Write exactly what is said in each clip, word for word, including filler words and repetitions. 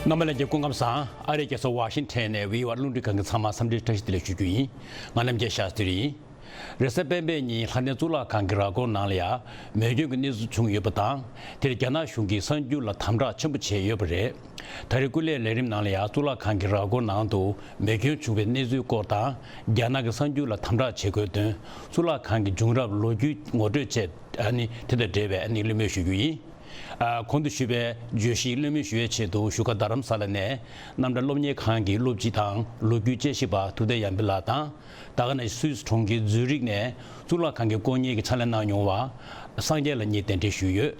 རྣམ་པ་ལྷན་རྒྱས་སྐུ་ཁམས་བཟང་། ཨ་རིའི་རྒྱལ་ས་ཝ་ཤིང་ཊོན་ནས་བྷི་ཨོ་ཨེ་རླུང་འཕྲིན་ཁང་གི་ཚང་མར་འཚམས་འདྲི་བཀྲ་ཤིས་བདེ་ལེགས་ཞུ་རྒྱུ་ཡིན། ང་རྣམ་རྒྱལ་ཤཱ་སྟྲི་ཡིན། རེས་གཟའ་སྤེན་པའི་ཉིན་ལྷ་ལྡན་གཙུག་ལག་ཁང་གི་ར་སྐོར་ནང་ལ་ཡང་མེ་སྐྱོན་གྱི་གནས་ཚུལ་བྱུང་ཡོད་པ་དང་། དེར་རྒྱ་ནག་གཞུང་གིས་གསར་འགྱུར་ལ་དམ་དྲག་ཆེན་པོ་བྱས་ཡོད་པ་རེད། ད་རེས་སྐུ་ལས་ལས་རིམ་ནང་ལ་ཡང་གཙུག་ལག་ཁང་གི་ར་སྐོར་ནང་དུ་མེ་སྐྱོན་བྱུང་བའི་གནས་ཚུལ་སྐོར་དང་། རྒྱ་ནག་གི་གསར་འགྱུར་ལ་དམ་དྲག་བྱེད་དགོས་དོན། གཙུག་ལག་ཁང་གི་བྱུང་རབས་ལོ་རྒྱུས་ངོ་སྤྲོད་བཅས། ཨ་ནི་དེ་དང་འབྲེལ་བའི་ཨ་ནི་གླེང་མོལ་ཞུ་རྒྱུ་ཡིན། ཨ། གོང་དུ་ཞུས་པའི་བརྗོད་གཞི་གླེང་མོལ་ཞུ་བའི་ཆེད་དུ་བཞུགས་སྒར་རྡ་རམ་ས་ལ་ནས་རྣམ་གྲྭ་སློབ་གཉེར་ཁང་གི་སློབ་སྤྱི་དང་ལོ་རྒྱུས་དཔྱད་ཞིབ་པ་ཐུབ་བསྟན་ཡར་འཕེལ་ལགས་དང་། ད་ག་ནང་བཞིན་སུད་སི་གྲོང་ཁྱེར་ཛུ་རིག་ནས་གཙུག་ལག་ཁང་གི་སྐོར་གཉེར་གྱི་ཕྱག་ལས་གནང་མྱོང་བ་སངས་རྒྱས་ལགས་གཉིས་གདན་འདྲེན་ཞུས་ཡོད།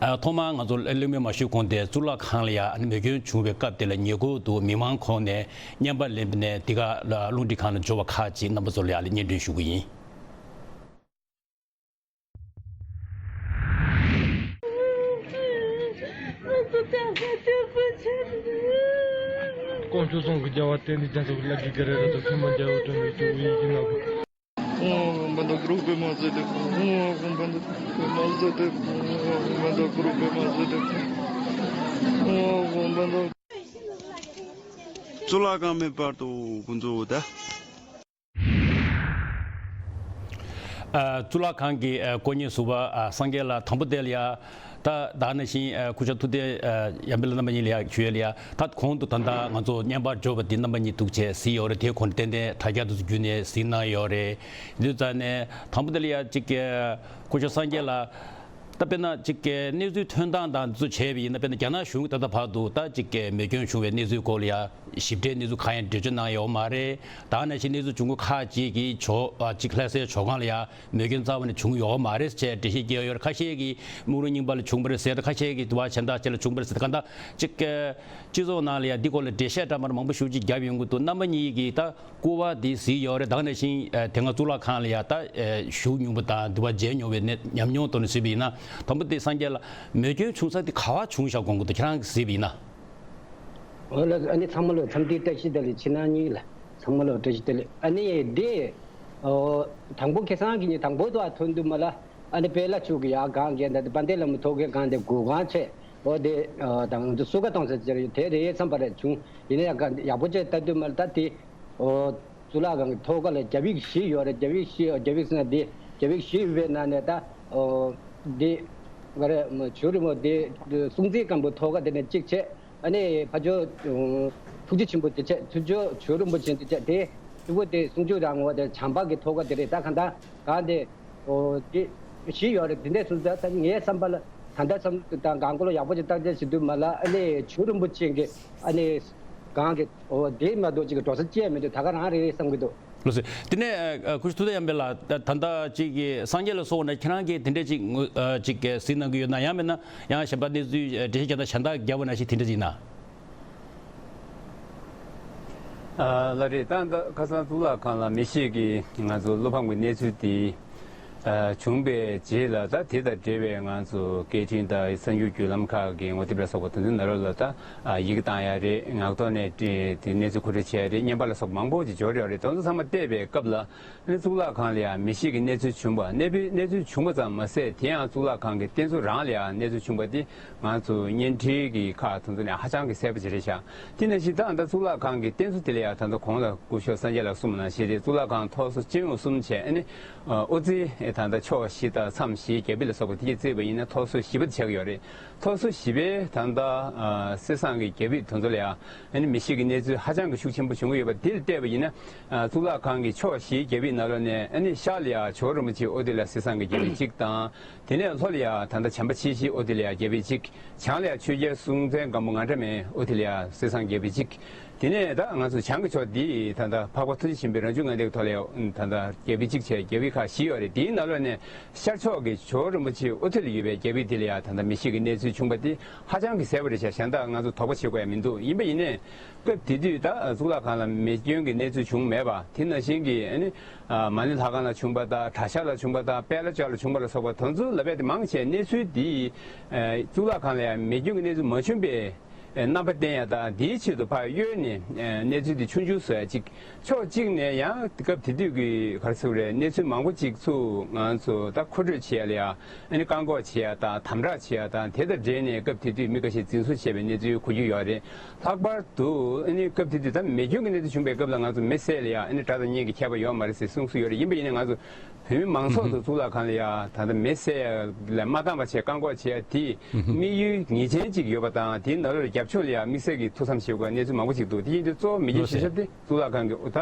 ཨ། ཐོག་མར་ང་ཚོ་གླེང་མོལ་མ་ཞུས་གོང་དེ་གཙུག་ལག་ཁང་ལ་ཡང་མེ་སྐྱོན་བྱུང་བའི་སྐབས་དེ་ལ་ཉེ་འཁོར་དུ་མི་མང་ཁོངས་ནས་བརྙན་པར་ལེན་པ་ནས་འདི་ག་རླུང་འཕྲིན་ཁང་ལ་འབྱོར་བ་ཁག་ཅིག་རྣམ་པ་ཚོ་ལ་ཡང་སྙན་སྒྲོན་ཞུ་གི་ཡིན། དཀོན་མཆོག་གསུམ་གྱི་རྒྱལ་བ་དེ་ནི་རྒྱ་མཚོ་གི་ལ་གི་ག་རེ་ར་དང་ཐུན་མོང་རྒྱལ་བའི་དོན་ནི་ཅུ་བོ་ཡིད་ཀྱི་ནག་པོ། གཙུག་ལག་ཁང་མེད་བར་དུ་ཁོང་ཚོ་ད། ཨ། གཙུག་ལག་ཁང་གི་ཨ་སྐོར་གཉེར་ཟུར་པ་ཨ་སངས་རྒྱས་ལགས། དང་པོ་དེ་ལ་ཡ་ད་ད་ནང་བཞིན་ཨ་སྐུ་ཞབས་ཐུབ་བསྟན་ཨ་ཡར་འཕེལ་ལགས་རྣམ་པ་གཉིས་ལ་ཡ་ཞུ་ཡས་ལ་ཡ། ད་གོང་དུ་ད་ལྟ་ང་ཚོ་བརྙན་པར་འབྱོར་བ་འདི་རྣམ་པ་གཉིས་འདུག་བྱས་གཟིགས་ཡོད་རེད། དེ་ཁོང་ཏན་ཏན་དྲ་རྒྱ་དུ་བརྒྱུད་ནས་གཟིགས་གནང་ཡོད་རེད། དུས་ཙང་ནས་དང་པོ་དེ་ལ་ཡ་གཅིག་གི་སྐུ་ཞབས་སངས་རྒྱས་ལགས། ད་དཔེར་ན་གཅིག་གི་གནས་ཚུལ་ཐོན་སྟངས་དང་འདི་ཚོ་བྱས་པ་ཡིན་ན། དཔེར་ན་རྒྱ་ནག་གཞུང་གིས་ད་ལྟ་བར་དུ་ད་གཅིག་གི་མེ་སྐྱོན་བྱུང་བའི་གནས་ཚུལ་སྐོར་ལ་ཡ་ཞིབ་ཕྲའི་གནས་ཚུལ་གང་ཡང་འགྲེལ་བརྗོད་གནང་ཡོད་མ་རེད། ད་ནང་བཞིན་གནས་ཚུལ་བྱུང་ཁུལ་ཁག་ཅིག་གི་ཇོ་ཨ་གཅིག་ལྷ་སའི་ཇོ་ཁང་ལ་ཡ་མེ་སྐྱོན་རྩ་བ་ནས་བྱུང་ཡོད་མ་རེད་ཅེས་འགྲེལ་བཤད་བསྐྱལ་ཡོད་རེད། ཁ་ཤས་ཀྱིས་སྨུག་རུམ་རྙིང་པ་ལ་བྱུང་བ་རེད་ཟེར། ད་ཁ་ཤས་ཀྱིས་དུ་བ་གཞན་དག་ཅིག་ལ་བྱུང་བ་རེད་ཟེར། ད་གང་ལྟར་གཅིག་གི་སྤྱི་ཚོགས་ནང་ལ་ཡ་འདི་སྐོར་ལ་འགྲེལ་བཤད་འདྲ་མི་འདྲ་མང་པོ་ཞེ་པོ་ཅིག་བརྒྱབ་ཡོང་གི་འདུག་རྣམ་པ་གཉིས་ཀྱིས་ད་སྐུ་པར་འདི་གཟིགས་ཡོད་རེད། ད་ག་ནང་བཞིན་ཨ་དེ་སྔ་གཙུག་ལག་ཁང་ལ་ཡ་ད་ཨ་བཞུགས་མྱོང་བ་དང་འདུལ་བ་མཇལ་མྱོང་བའི་ནས་ཉམས་མྱོང་ཐོག་ནས་གཟིགས་པ་ཡིན་ན། དང་པོ་དེ་སངས་རྒྱས་ལགས། མེ་སྐྱོན་བྱུང་ས་དེ་ག་པར་བྱུང་བཞག་དགོངས་ཀྱི་འདུག་ཁྱེད་རང་གིས་གཟིགས་པ་ཡིན་ན། འོ་ལགས། ཨ་ནི་ཚང་མ་ལ་འཚམས་འདྲི་བཀྲ་ཤིས་བདེ་ལེགས། ཕྱི་ནང་གཉིས་ལ་ཚང་མ་ལ་བཀྲ་ཤིས་བདེ་ལེགས། ཨ་ནི་དེ་ཨོ་དང་པོ་ཁ་སང་གི་ཉིན་དང་པོ་དུ་ཨ་ཐོན་དུས་མ་ལ། ཨ་ནི་པེ་ལ་ཆུ་གི་ཡ་གང་གི་འདི་དཔལ་ལྡན་ལྷ་མོ་ཐོག་གི་གང་དེ་སྒུག་ཁང་བྱས། འོ་དེ་ཨ་དང་དུ་སུ་ག་གཏོང་ས་ཅིག་དེ་རེད་བསམ་པ་རེད་བྱུང་། ཡིན་ན་ཡང་ག་ཡག་པོ་བྱས་ལྟ་དུས་མ་ལ་ད་དེ། ཨོ། གཙུག་ལག་ཁང་གི་ཐོག་ཁ་ལ་རྒྱ་བིག་བཞི་ཡོད་རེད། རྒྱ་བིག་བཞི། རྒྱ་བིག་ཟེར་ན་འདི་རྒྱ་བིག་བཞི་ཡོད་པའི་ནང་ནས་ད། ཨོ། འདི་ག་རེ་ཇོ་རིན་པོ་འདི་སྲུང་བརྩི་སྒམ་པོ་ཐོག་ཁ་དེ་ནས་གཅིག་བྱས། ཨ་ནི་ཕ་ཇོ་ཐུགས་རྗེ་ཆེན་པོ་དེ་བྱས། ཐུགས་ཇོ་ཇོ་རིན་པོ་ཆེ་དེ་བྱས། དེ་ཕྱུག་པོ་དེ་སྲུང་ཆུ་རང་ངོ་དེ་བྱམས་པ་གི་ཐོག་ཁ་དེ་རེད། ད་གང་ལྟར་གང་དེ། ཨོ། དེ་བཞི་ཡོད་རེད། དེ་འདྲས་སོང་ཙང་ད་ངའི་བསམ་པ་ལ་ད་ལྟ་བསམ་དང་གང་གོ་ལ་ཡག་པོ་ཅིག་བརྟག་དཔྱད་བྱེད་དུས་མ་ལ། ཨ་ནི་ཇོ་རིན་པོ་ཆེ་གི་ཨ་ནི་གང་གི། ཨོ། དེ་མ་གཏོགས་ཅིག་གི་འགྲོ་ས་ཅི་ཡང་མི་འདུག་ད་ག་རང་རེད་བསམ་གི་འདུག་ལགས་སོ། དེ་ནས་ཨ་སྐུ་ཞབས་ཐུབ་བསྟན་ཡར་འཕེལ་ལགས། ད་ད་ལྟ་ཅིག་གི་སངས་རྒྱས་ལ་སོགས་ནས་ཁྱེད་རང་གིས་དེ་འདྲས་ཅིག་ངོས་ཨ་ཅིག་གི་གཟིགས་གནང་གི་ཡོད་ན། ཡང་མིན་ན་ཡང་གཞན་པ་གནས་ཚུལ་ཨ་འགྲེལ་བཤད་རྒྱག་ན་གཞན་དག་རྒྱབ་པ་ནང་བཞིན་དེ་འདྲས་ཡིན་ན། ཨ་ལགས་རེད། ད་ད་ཁ་སང་གཙུག་ལག་ཁང་ལ་མེ་ཤེད་ཀྱི་ང་ཚོ་བློ་ཕམ་གྱི་གནས་ཚུལ་དེ་ཨ་བྱུང་པའི་རྗེས་ལ། ད་དེ་དང་འབྲེལ་བའི་ང་ཚོ་སྐད་འཕྲིན་དང་གསར་འགྱུར་བརྒྱུད་ལམ་ཁག་གི་ངོ་དེབ་ལ་སོགས་པ་དེ་ཚོའི་ནང་ལོགས་ལ་ད་ཨ་ཡི་གེ་བཏང་ཡ་རེད། ངག་ཐོག་ནས་དེ་གནས་ཚུལ་མཁོ་སྤྲོད་བྱས་རེད། བརྙན་པར་ལ་སོགས་པ་མང་པོ་ཅིག་འབྱོར་ཡོད་རེད། དེ་ཚོ་ཚང་མ་བལྟས་པའི་སྐབས་ལ། ཨ་ནི་གཙུག་ལག་ཁང་ལ་ཡང་མེ་ཤེད་ཀྱི་གནས་ཚུལ་བྱུང་བ། གནས་པའི་གནས་ཚུལ་བྱུང་བ་ཙམ་མ་ཟད། དེ་ཡང་གཙུག་ལག་ཁང་གི་རྟེན་གཙོ་རང་ལ་ཡང་གནས་ཚུལ་བྱུང་བ་དེ་ང་ཚོ་བརྙན་འཕྲིན་གྱི་ཁག་དེ་ཚོ་ནས་ཧ་ཅང་གི་གསལ་པོ་ཅིག་རེད་ཤག་དེ་ནང་བཞིན་ད་ད་གཙུག་ལག་ཁང་གི་རྟེན་གཙོ་དེ་ལ་ཡང་ད་ལྟ་གོང་ལ་སྐུ་ཞབས་སངས་རྒྱས་ལགས་གསུངས་པ་ནང་བཞིན་རེད། གཙུག་ལག་ཁང་ཐོག་སོ་སྤྱི་ཡོངས་གསུམ་བྱས། ཨ་ནི་ཨོ་རྩིས་ད་ལྟ་ཕྱོགས་བཞི་དང་མཚམས་བཞི་རྒྱ་ཕིབས་ལ་སོགས་པ་དེ་གྱིས་བརྩིས་པ་ཡིན་ན་ཐོག་སོ་བཞི་པ་དེ་ཆགས་ཀྱི་ཡོད་རེད། ཐོག་སོ་བཞི་པའི་ད་ལྟ་ཨ་གསེར་ཟངས་ཀྱི་རྒྱ་ཕིབས་དེ་ཚོ་ལ་ཡང་ཨ་ནི་མེ་ཤེད་ཀྱི་གནས་ཚུལ་ཧ་ཅང་གི་ཤུགས་ཆེན་པོ་བྱུང་གི་ཡོད་པ་དེ་ལ་བལྟས་པ་ཡིན་ན། ཨ་གཙུག་ལག་ཁང་གི་ཕྱོགས་བཞིའི་རྒྱ་ཕིབས་ནང་ལོགས་ནས་ཨ་ནི་ཤར་ལ་ཡང་ཇོ་བོ་རིན་པོ་ཆེའི་ཨོ་དེ་ལ་གསེར་ཟངས་ཀྱི་རྒྱ་ཕིབས་གཅིག་དང་། དེ་ནས་ལྷོ་ལ་ཡང་ད་ལྟ་བྱམས་པ་མཆེད་བཞིའི་ཨོ་དེ་ལ་ཡང་རྒྱ་ཕིབས་གཅིག་བྱང་ལ་ཡང་ཆོས་རྒྱལ་སྲོང་བཙན་སྒམ་པོ་ང་འདྲ་མའི་ཨོ་དེ་ལ་ཡང་གསེར་ཟངས་རྒྱ་ཕིབས་གཅིག་དེ་ནས་ད་ང་ཚོ་བྱང་གི་ཕྱོགས་འདི་ད་ལྟ་འཕགས་པ་ཐུགས་རྗེ་ཆེན་པོའི་རང་བྱུང་ངང་ལྡན་གྱི་ཐོག་ལ་ཡང་ད་ལྟ་རྒྱ་ཕིབས་གཅིག་བྱས་རྒྱ་ཕིབས་ཁག་བཞི་ཡོད་རེད། དེའི་ནང་ལོགས་ནས་ཤར་ཕྱོགས་ཀྱི་ཇོ་བོ་རིན་པོ་ཆེའི་ཨོ་དེ་ལ་ཡོད་པའི་རྒྱ་ཕིབས་དེ་ལ་ཡང་ད་ལྟ་མེ་ཤེད་ཀྱི་གནས་ཚུལ་བྱུང་བ་དེ་ཧ་ཅང་གི་གསལ་པོ་རེད་ཤག་གཞན་དག་ང་ཚོ་དོགས་པ་བྱེད་དགོས་ཡ་མི་འདུག་ཡིན་པ་ཡིན་ནའི། སྐབས་དེ་དུས་ད་གཙུག་ལག་ཁང་ལ་མེ་སྐྱོན་གྱི་གནས་ཚུལ་བྱུང་མེད་པ། དེ་ནང་བཞིན་གྱི་ཨ་ནི་ཨ་མ་ཎི་ལྷ་ཁང་ལ་བྱུང་བ་དང་། གྲྭ་ཤག་ལ་བྱུང་བ་དང་། དཔལ་ལ་ལྕགས་ལ་བྱུང་བ་ལ་སོགས་པ་དེ་ཚོ་ལ་རྦད་དེ་མང་ཆེ་གནས་ཚུལ་འདི་ཨ་གཙུག་ལག་ཁང་ལ་ཡང་མེ་སྐྱོན་གྱི་གནས་ཚུལ་མ་བྱུང་པའི་ རྣམ་པ་བསྟན་ཡ་དང་དེའི་ཆེད་དུ་ཕར་གཡོལ་ནས་གནས་ཚུལ་དེ་ཆུང་ཆུང་བཟོ་ཡ་གཅིག་ཕྱོགས་གཅིག་ནས་ཡང་སྐབས་དེ་དུས་ཀྱི་ག་རེ་ཟེར་དགོས་རེད། གནས་ཚུལ་མང་པོ་གཅིག་ཚུར་ང་ཚོ་ད་མཁོ་སྤྲོད་བྱེད་ཡ་ལ་ཡང་ཨ་ནི་བཀག་འགོག་བྱེད་ཡ་དང་དམ་དྲག་བྱེད་ཡ་དང་དེ་དང་འབྲེལ་ནས་སྐབས་དེ་དུས་མི་འགའ་ཤས་འཛིན་བཟུང་བྱས་པའི་གནས་ཚུལ་གོ་རྒྱུ་ཡོད་རེད། ལྷག་པར་དུ་ཨ་ནི་སྐབས་དེ་དུས་ད་མེ་སྐྱོན་གྱི་གནས་ཚུལ་བྱུང་པའི་སྐབས་ལ་ང་ཚོ་མེ་བསད་ལ་ཡ་ཨ་ནི་དགྲ་དང་གཉེན་གྱི་ཁྱད་པར་ཡོད་མ་རེད་ཟེར་གསུངས་སྲོལ་ཡོད་རེད། ཡིན་པ་ཡིན་ན་ང་ཚོ་བོད་མི་མང་ཚོགས་ཚོ་གཙུག་ལག་ཁང་ལ་ཡ་ད་ལྟ་མེ་བསད་ཡ་ལ་མ་བཏང་བ་བྱས་བཀག་འགོག་བྱེད་ཡ་དེ་དམིགས་ཡུལ་ངེས་ཅན་ཅིག་ཡོད་པ་དང་དེའི་ནང་ལོགས་ལ་རྒྱབ་ཕྱོགས་ལ་ཡ་དམིགས་བསལ་གྱི་ཐུགས་བསམ་བཞེས་དགོས་གནས་ཚུལ་མང་པོ་ཞིག་འདུག་དེ་ཡིན་དུས་གཙོ་བོ་མེ་སྐྱོན་ལགས་གཞི་བཞག་དེ་གཙུག་ལག་ཁང་གི་ཨོ་ད་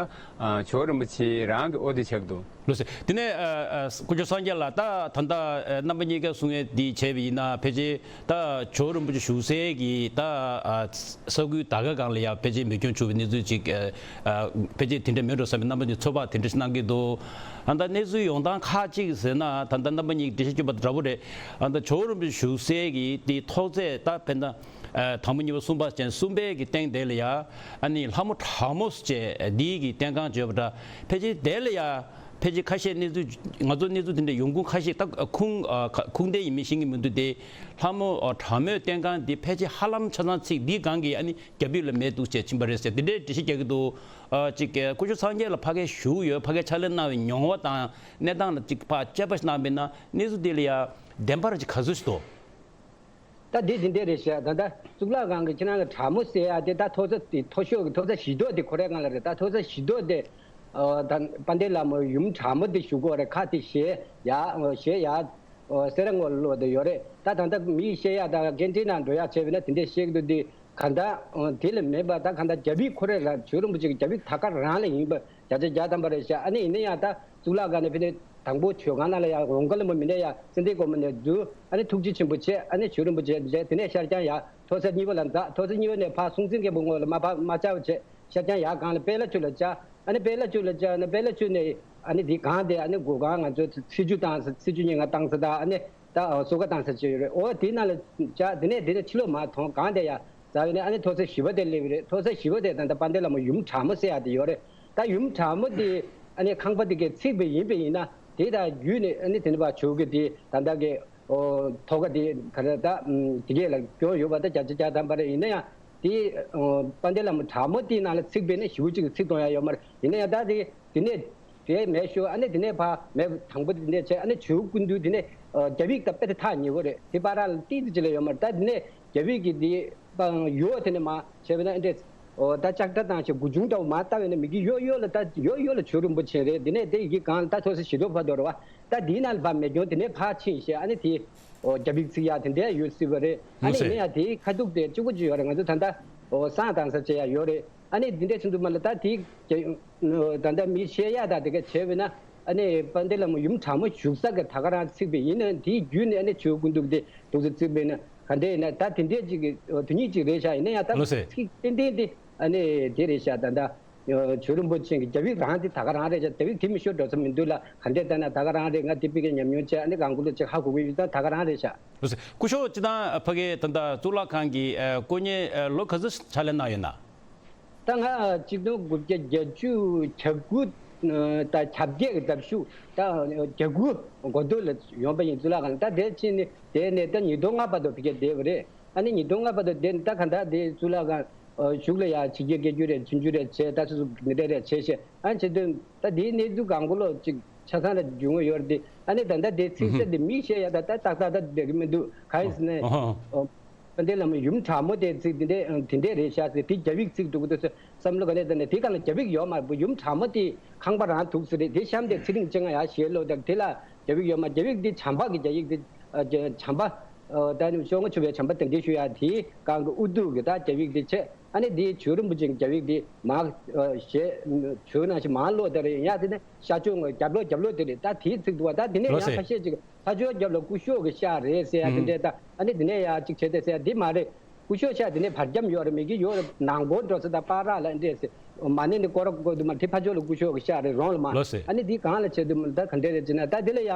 ཇོ་བོ་རིན་པོ་ཆེ་རང་གི་ཨོ་དེ་ཆགས་འདུག་ལགས་སོ། དེ་ནས་ཨ་ཨ་སྐུ་ཞབས་སངས་རྒྱས་ལགས། ད་ད་ལྟ་ཨ་རྣམ་པ་གཉིས་ཀས་གསུང་ཡས་འདི་བྱས་པ་ཡིན་ན་ཕལ་ཆེར་ད་ཇོ་བོ་རིན་པོ་ཆེ་བཞུགས་སའི་གི་ད་ཨ་ས་ཁུལ་དར་དཀར་སྒང་ལ་ཡང་ཕལ་ཆེར་མེ་སྐྱོན་བྱུང་བའི་གནས་ཚུལ་ཅིག་ཨ་ཨ་ཕལ་ཆེར་དེ་འདྲ་མེད་འགྲོ་བསམ་པའི་རྣམ་པ་གཉིས་ཚོད་དཔག་དེ་འདྲ་ཞིག་གནང་གི་འདུག་ཨ་ད་གནས་ཚུལ་ཡོང་སྟངས་ཁག་ཅིག་ཟེར་ན་ད་ལྟ་རྣམ་པ་གཉིས་འགྲེལ་བཤད་བསྐྱོན་པ་འདྲ་པོ་རེད། ཨ་ད་ཇོ་བོ་རིན་པོ་ཆེ་བཞུགས་སའི་གི་དེ་ཐོག་བརྩེགས་ད་དཔེར་ན་ཨ་དང་པོ་གཉིས་པ་གསུམ་པ་བྱས་གསུམ་པའི་གི་སྟེང་དེ་ལ་ཡང་ཨ་ནི་ལྷ་མོ་དྲག་མོ་ཟེར་བྱས་འདིའི་གི་རྟེན་ཁང་བརྗོད་པ་འདྲ། ཕལ་ཆེར་དེ་ལ་ཡང་ཕལ་ཆེར་ཁ་ཤས་གནས་ཚུལ་ང་ཚོ་གནས་ཚུལ་དེ་འདྲ་ཡོང་ཁུངས་ཁ་ཤས་ད་ཁུངས་ཨ་ཁ་ཁུངས་ལྡན་ཡིན་མིན་ཤེས་ཀྱི་མི་འདུག་སྟེ། ལྷ་མོ་ཨ་དྲག་མོའི་རྟེན་ཁང་འདི་ཕལ་ཆེར་ཧ་ལམ་ཆ་ཚང་ཚིག་འདིའི་སྒང་གི་ཨ་ནི་རྒྱ་བོད་ལ་མེད་འདུག་ཅེས་ཕྱིན་པ་རེད་ཟེར་དེ་འདྲའི་འགྲེལ་བཤད་རྒྱག་གི་འདུག་ཨ་ཅིག་སྐུ་ཞབས་སངས་རྒྱས་ལགས་ཕ་གིར་བཞུགས་ཡོད། ཕ་གིར་ཕྱག་ལས་གནང་བའི་མྱོང་བ་དང་གནས་སྟངས་ལ་ཅིག་ཕར་དཔྱད་པ་ཞིག་གནང་བ་ཡིན་ན་གནས་ཚུལ་འདི་ལ་ཡང་བདེན་པ་རང་ཅིག་ག་ཚོད་ཞིག་འདུག་ད་འདི་འདི་འདྲ་རེད་ཤག་ད་ལྟ་གཙུག་ལག་ཁང་གི་ཁྱེད་རང་གི་དྲག་མོ་ཟེར་ཡ་དེ་ད་མཐོ་ས་དེ་མཐོ་ཤོས་ཀྱི་མཐོ་ས་བཞི་མདོ་དེ་ཁོ་རའི་སྒང་ལ་རེད། ད་མཐོ་ས་བཞི་མདོ་དེ་ཨ་ད་དཔལ་ལྡན་ལྷ་མོ་ཡུམ་དྲག་མོ་དེ་བཞུགས་ཀྱི་ཡོད་རེད། ཁ་དེ་གཞལ་ཡ་གཞལ་ཡ་སེ་ར་ངོ་ལ་ལོག་བསྡད་ཡོད་རེད། ད་ད་ལྟ་མི་བཤད་ཡ་ད་སྐད་འཕྲིན་ནང་འགྲོ་ཡ་བྱས་པ་ཡིན་ན་དེ་འདྲས་བཤད་ཀྱི་འདུག་དེ་ག་ད་དེ་ལས་མེད་པ་ད་ག་ད་རྒྱ་བོད་ཁོ་རའི་ར་ཇོ་རིན་པོ་ཆེ་གི་རྒྱ་བོད་དར་དཀར་རང་ལ་ཡིན་པ་བརྒྱ་ཆ་བརྒྱ་ཐམ་པ་རེད་ཤག་ཨ་ནི་ཡིན་ན་ཡང་ད་གཙུག་ལག་ཁང་ནས་ཕེབས་ནས་དང་པོ་མཆོད་ཁང་ནང་ལ་ཡང་རོང་ཁ་ལ་མོ་མི་འདྲ་ཡ་ཙན་དན་སྒོ་མོ་ནས་འཛུལ། ཨ་ནི་ཐུགས་རྗེ་ཆེན་པོ་བྱས། ཨ་ནི་ཇོ་རིན་པོ་ཆེ་མཇལ། དེ་ནས་ཤར་བརྐྱང་ཡར་མཐོ་ས་གཉིས་པ་ལ་འཛེགས། མཐོ་ས་གཉིས་པ་ནས་ཕར་སྲོང་བཙན་སྒམ་པོའི་ངོས་ལ་མར་ཕར་མར་བཅར་བ་བྱས། ཤར་བརྐྱང་ཡར་སྒང་ལ་དཔལ་ལྷ་ཆོས་ལ་བཅར། ཨ་ནི་དཔལ་ལྷ་ཆོས་ལ་བཅར་ནས་དཔལ་ལྷ་ཆོས་ནས་ཨ་ནི་དེ་སྒང་དེ་ཨ་ནི་སྒོ་སྒང་ང་ཚོ་ཚེས་བཅུ་བཏང་ས་ཚེས་བཅུ་ཉིན་ང་བཏང་ས་དང་ཨ་ནི་ད་གསོལ་ཁ་བཏང་ས་བྱས་ཡོད་རེད། འོ་དེ་ནང་ལ་བཅར། དེ་ནས་དེ་ནས་ཕྱི་ལོགས་མར་ཐོན། སྒང་དེ་ཡར་འཛེགས་ནས་ཨ་ནི་མཐོ་ས་བཞི་པ་དེ་སླེབས་རེད། མཐོ་ས་བཞི་པ་དེ་ད་ལྟ་དཔལ་ལྡན་ལྷ་མོ་ཡུམ་དྲག་མོ་ཟེར་ཡ་དེ་ཡོད་རེད། ད་ཡུམ་དྲག་མོ་དེ་ཨ་ནི་ཁང་པ་དེ་གའི་ཚིག་པ་ཡིན་པ་ཡིན་ན་དེ་ད་བརྒྱུད་ནས་ཨ་ནི་དེ་ནས་ཕར་ཇོ་བོ་གི་དེ་ད་ལྟ་གི་ཨོ་ཐོག་ཁ་དེ་ག་རེ་ད་དེ་གས་ལ་སྐྱོན་ཡོད་པ་ད་བརྒྱ་ཆ་བརྒྱ་ཐམ་པ་རེད། ཡིན་ན་ཡང་དེ་ཨོ་དཔལ་ལྡན་ལྷ་མོ་དྲག་མོ་དེའི་ནང་ལ་ཚིག་པ་ཡིན་ན་ཞེ་པོ་ཅིག་ཚིག་གཏོང་ཡ་ཡོད་མ་རེད། ཡིན་ན་ཡང་ད་དེ་དེ་ནས་དེ་མེ་ཤོར། ཨ་ནི་དེ་ནས་ཕར་མེ་དང་པོ་དེ་འདྲས་བྱས། ཨ་ནི་ཇོ་བོ་སྐུ་མདུན་དེ་ནས་ཨ་རྒྱ་བོད་ད་དཔེ་དེ་ཐག་ཉེ་བོ་རེད། དེ་བར་ལ་ཏིག་ཙམ་ཅིག་ལས་ཡོད་མ་རེད། ད་དེ་ནས་རྒྱ་བོད་ཀྱི་དེ་ད་ཡོ་དེ་ནས་མར་བྱས་པ་ན་ཨ་འདྲས་ཨོ་ད་ལྕགས་དྲ་བཏང་བྱས་མགོ་ཆུང་འདྲ་བོ་མར་བཏབ་པ་ཡིན་ན་མི་གི་ཡོ་ཡོ་ལ་ད་ཡོ་ཡོ་ལ་ཇོ་རིན་པོ་ཆེ་རེད། དེ་ནས་དེ་ཡི་གེ་སྒང་ལ་ད་མཐོ་ས་བཞི་མདོ་བར་དུ་རེད་བ། ད་དེའི་ནང་ལ་ཕར་མེ་སྐྱོན་དེ་ནས་ཕར་ཕྱིན་བྱས་ཨ་ནི་དེ་ཨོ་རྒྱ་བོད་ཚིག་ཡ་དེ་འདྲས་ཡོད་སྲིད་པ་རེད། ཨ་ནི་ཡིན་ན་ཡང་དེའི་ཁ་ཐུག་དེ་གཅིག་པ་ཅིག་ཡོད་རེད། ང་ཚོ་ད་ལྟ་ཨོ་བསང་བཏང་ས་བྱས་ཡ་ཡོད་རེད། ཨ་ནི་འདི་འདྲས་ཆུང་དུ་མ་ལ་ད་དེ་ད་ལྟ་མི་བཤད་ཡ་ད་དེ་ག་བྱས་པས་ན་ཨ་ནི་དཔལ་ལྡན་ལྷ་མོ་ཡུམ་དྲག་མོ་བཞུགས་ས་གི་ད་ག་རང་ཚིག་པས་ཡིན་ན་དེའི་བརྒྱུད་ནས་ཨ་ནི་ཇོ་བོ་སྐུ་མདུན་དེ་འདུག་ས་ཚིག་པས་ན་ག་འདྲས་ཡིན་ན་ད་དེ་འདྲས་ཅིག་གི་དོན་སྙིང་ཅིག་རེད་ཤག་ཡིན་ན་ཡང་ད་ལགས་སེ། ཚིག་ཏན་ཏན་དེ་ཨ་ནི་དེ་རེད་ཤག་ད་ལྟ་ཇོ་རིན་པོ་ཆེ་གི་རྒྱ་བོད་རང་དེ་ད་ག་རང་རེད་ཤག་རྒྱ་བོད་དེ་མི་ཤོར་འགྲོ་ས་མི་འདུག་ལ་ག་འདྲས་ལྟ་ན་ད་ག་རང་རེད། ང་དེ་དཔེ་གི་ཉམས་མྱོང་བྱས་ཨ་ནི་གང་དགོས་ལ་ཅིག་ཧ་གོ་གི་ཡོད་ད་ད་ག་རང་རེད་ཤག་ལགས་སེ། སྐུ་ཞབས་སྤྱི་བཏང་ཕ་གི་ད་ལྟ་གཙུག་ལག་ཁང་གི་ཨ་དཀོན་གཉེར་ཨ་ལོ་ག་ཚོད་ཕྱག་ལས་གནང་ཡོད་ན། ད་ང་གཅིག་སྟོང་དགུ་བརྒྱ་བརྒྱད་ཅུ་གྱ་དགུ་ད་གྱ་བརྒྱད་ཀྱི་ཟླ་གཞུག་ད་གྱ་དགུ་འགོ་སྟོད་ལ་ཡོང་པ་ཡིན། གཙུག་ལག་ཁང་ད་དེ་ཕྱིན་ནས་དེ་ནས་ད་ཉིས་སྟོང་ལྔ་བར་དུ་ཕ་གིར་བསྡད་པ་རེད། ཨ་ནི་ཉིས་སྟོང་ལྔ་བར་དུ་བསྡད་ནས་ད་གང་ལྟར་དེ་གཙུག་ལག་ཁང་གཞུག་ལ་ཡ་ཕྱི་རྒྱལ་སྐད་སྒྱུར་རེད། ཆུང་ཆུང་རེད་བྱས་ད་སོ་སོ་མི་འདྲ་རེད་བྱས་བྱས་ཨ་བྱས་དུས་ད་དེའི་གནས་ཚུལ་གང་གོ་ལོ་ཅིག་ཆ་ཚང་ལ་འཇུག་ངོ་ཡོད་རེད་དེ། ཨ་ནི་ད་ལྟ་དེ་ཚིག་གསལ་དེ་མི་བཤད་ཡ་ད་ད་ཏག་ཏག་ད་བསྡད་གི་མི་འདུག་གང་ཡིན་ཟེར་ན། དཔལ་ལྡན་ལྷ་མོ་ཡུམ་དྲག་མོ་དེ་ཚིག་དེ་འདྲས་དེ་འདྲས་རེད་ཤག་ཟེར་དེ་རྒྱ་བོད་ཚིག་འདུག་གི་འདུག་ཟེར་བསམ་བློ་ག་ནས་བཏང་ནས་དེ་ག་ལ་རྒྱ་བོད་ཡོད་མ་རེད། ཡུམ་དྲག་མོ་དེ་ཁང་པ་རང་འདུག་ཟེར་རེད། དེ་གཤམ་དེ་ཚེ་རིང་སྤྱན་སྔ་ཡར་ཞལ་ལོ་དེ་དེ་ལ་རྒྱ་བོད་ཡོད་མ་རེད། རྒྱ་བོད་དེ་བྱམས་པ་གི་རྒྱ་ཡིག་དེ་བྱམས་པ་ད་ནི་ཤོག་ངོ་ཆུ་བའི་བྱམས་པ་དེ་འདྲས་ཞུ་ཡ་དེ་གང་གི་དབུ་གཏུག་གི་ད་རྒྱ་བོད་དེ་བྱས། ཨ་ནི་དེའི་ཇོ་རིན་པོ་ཆེ་གི་རྒྱ་བོད་དེ་མར་ཞལ་ཇོ་ནང་བཞིན་མར་ལོག་དེ་རེད། ཡང་དེ་ནས་ཤར་ཕྱོགས་ངོས་རྒྱབ་ལོགས་རྒྱབ་ལོགས་དེ་རེད། ད་དེའི་ཚིག་འདུག་བ། ད་དེ་ནས་ཡང་ཁ་ཤས་ཅིག་ལྷ་ཆོས་རྒྱབ་ལ་སྐུ་ཞབས་ཀྱི་ཤག་རེད་ཟེར་ཡ་དེ་འདྲས། ད་ཨ་ནི་དེ་ནས་ཡང་ཅིག་བྱས་ཏེ་ཟེར་ཡ་དེ་མ་རེད། སྐུ་ཞབས་ཤག་དེ་ནས་བར་རྒྱབ་ཡོད་རེད། མི་གི་ཡོད་རེད། ནང་སྒོ་འགྲོ་ས་དང་པར་ར་ལ་འདྲས་ཟེར་མ་ནས་ནི་སྐོར་ར་སྐོར་དུ་མ་དེ་ཕ་ཕྱོགས་ལ་སྐུ་ཞབས་ཀྱི་ཤག་རེད་རོང་ལ་མ། ཨ་ནི་དེ་གང་ལ་བྱས་དུ་མ་ད་ག་འདྲས་རེད་ཅེ་ན་ད་དེ་ལ་ཡ་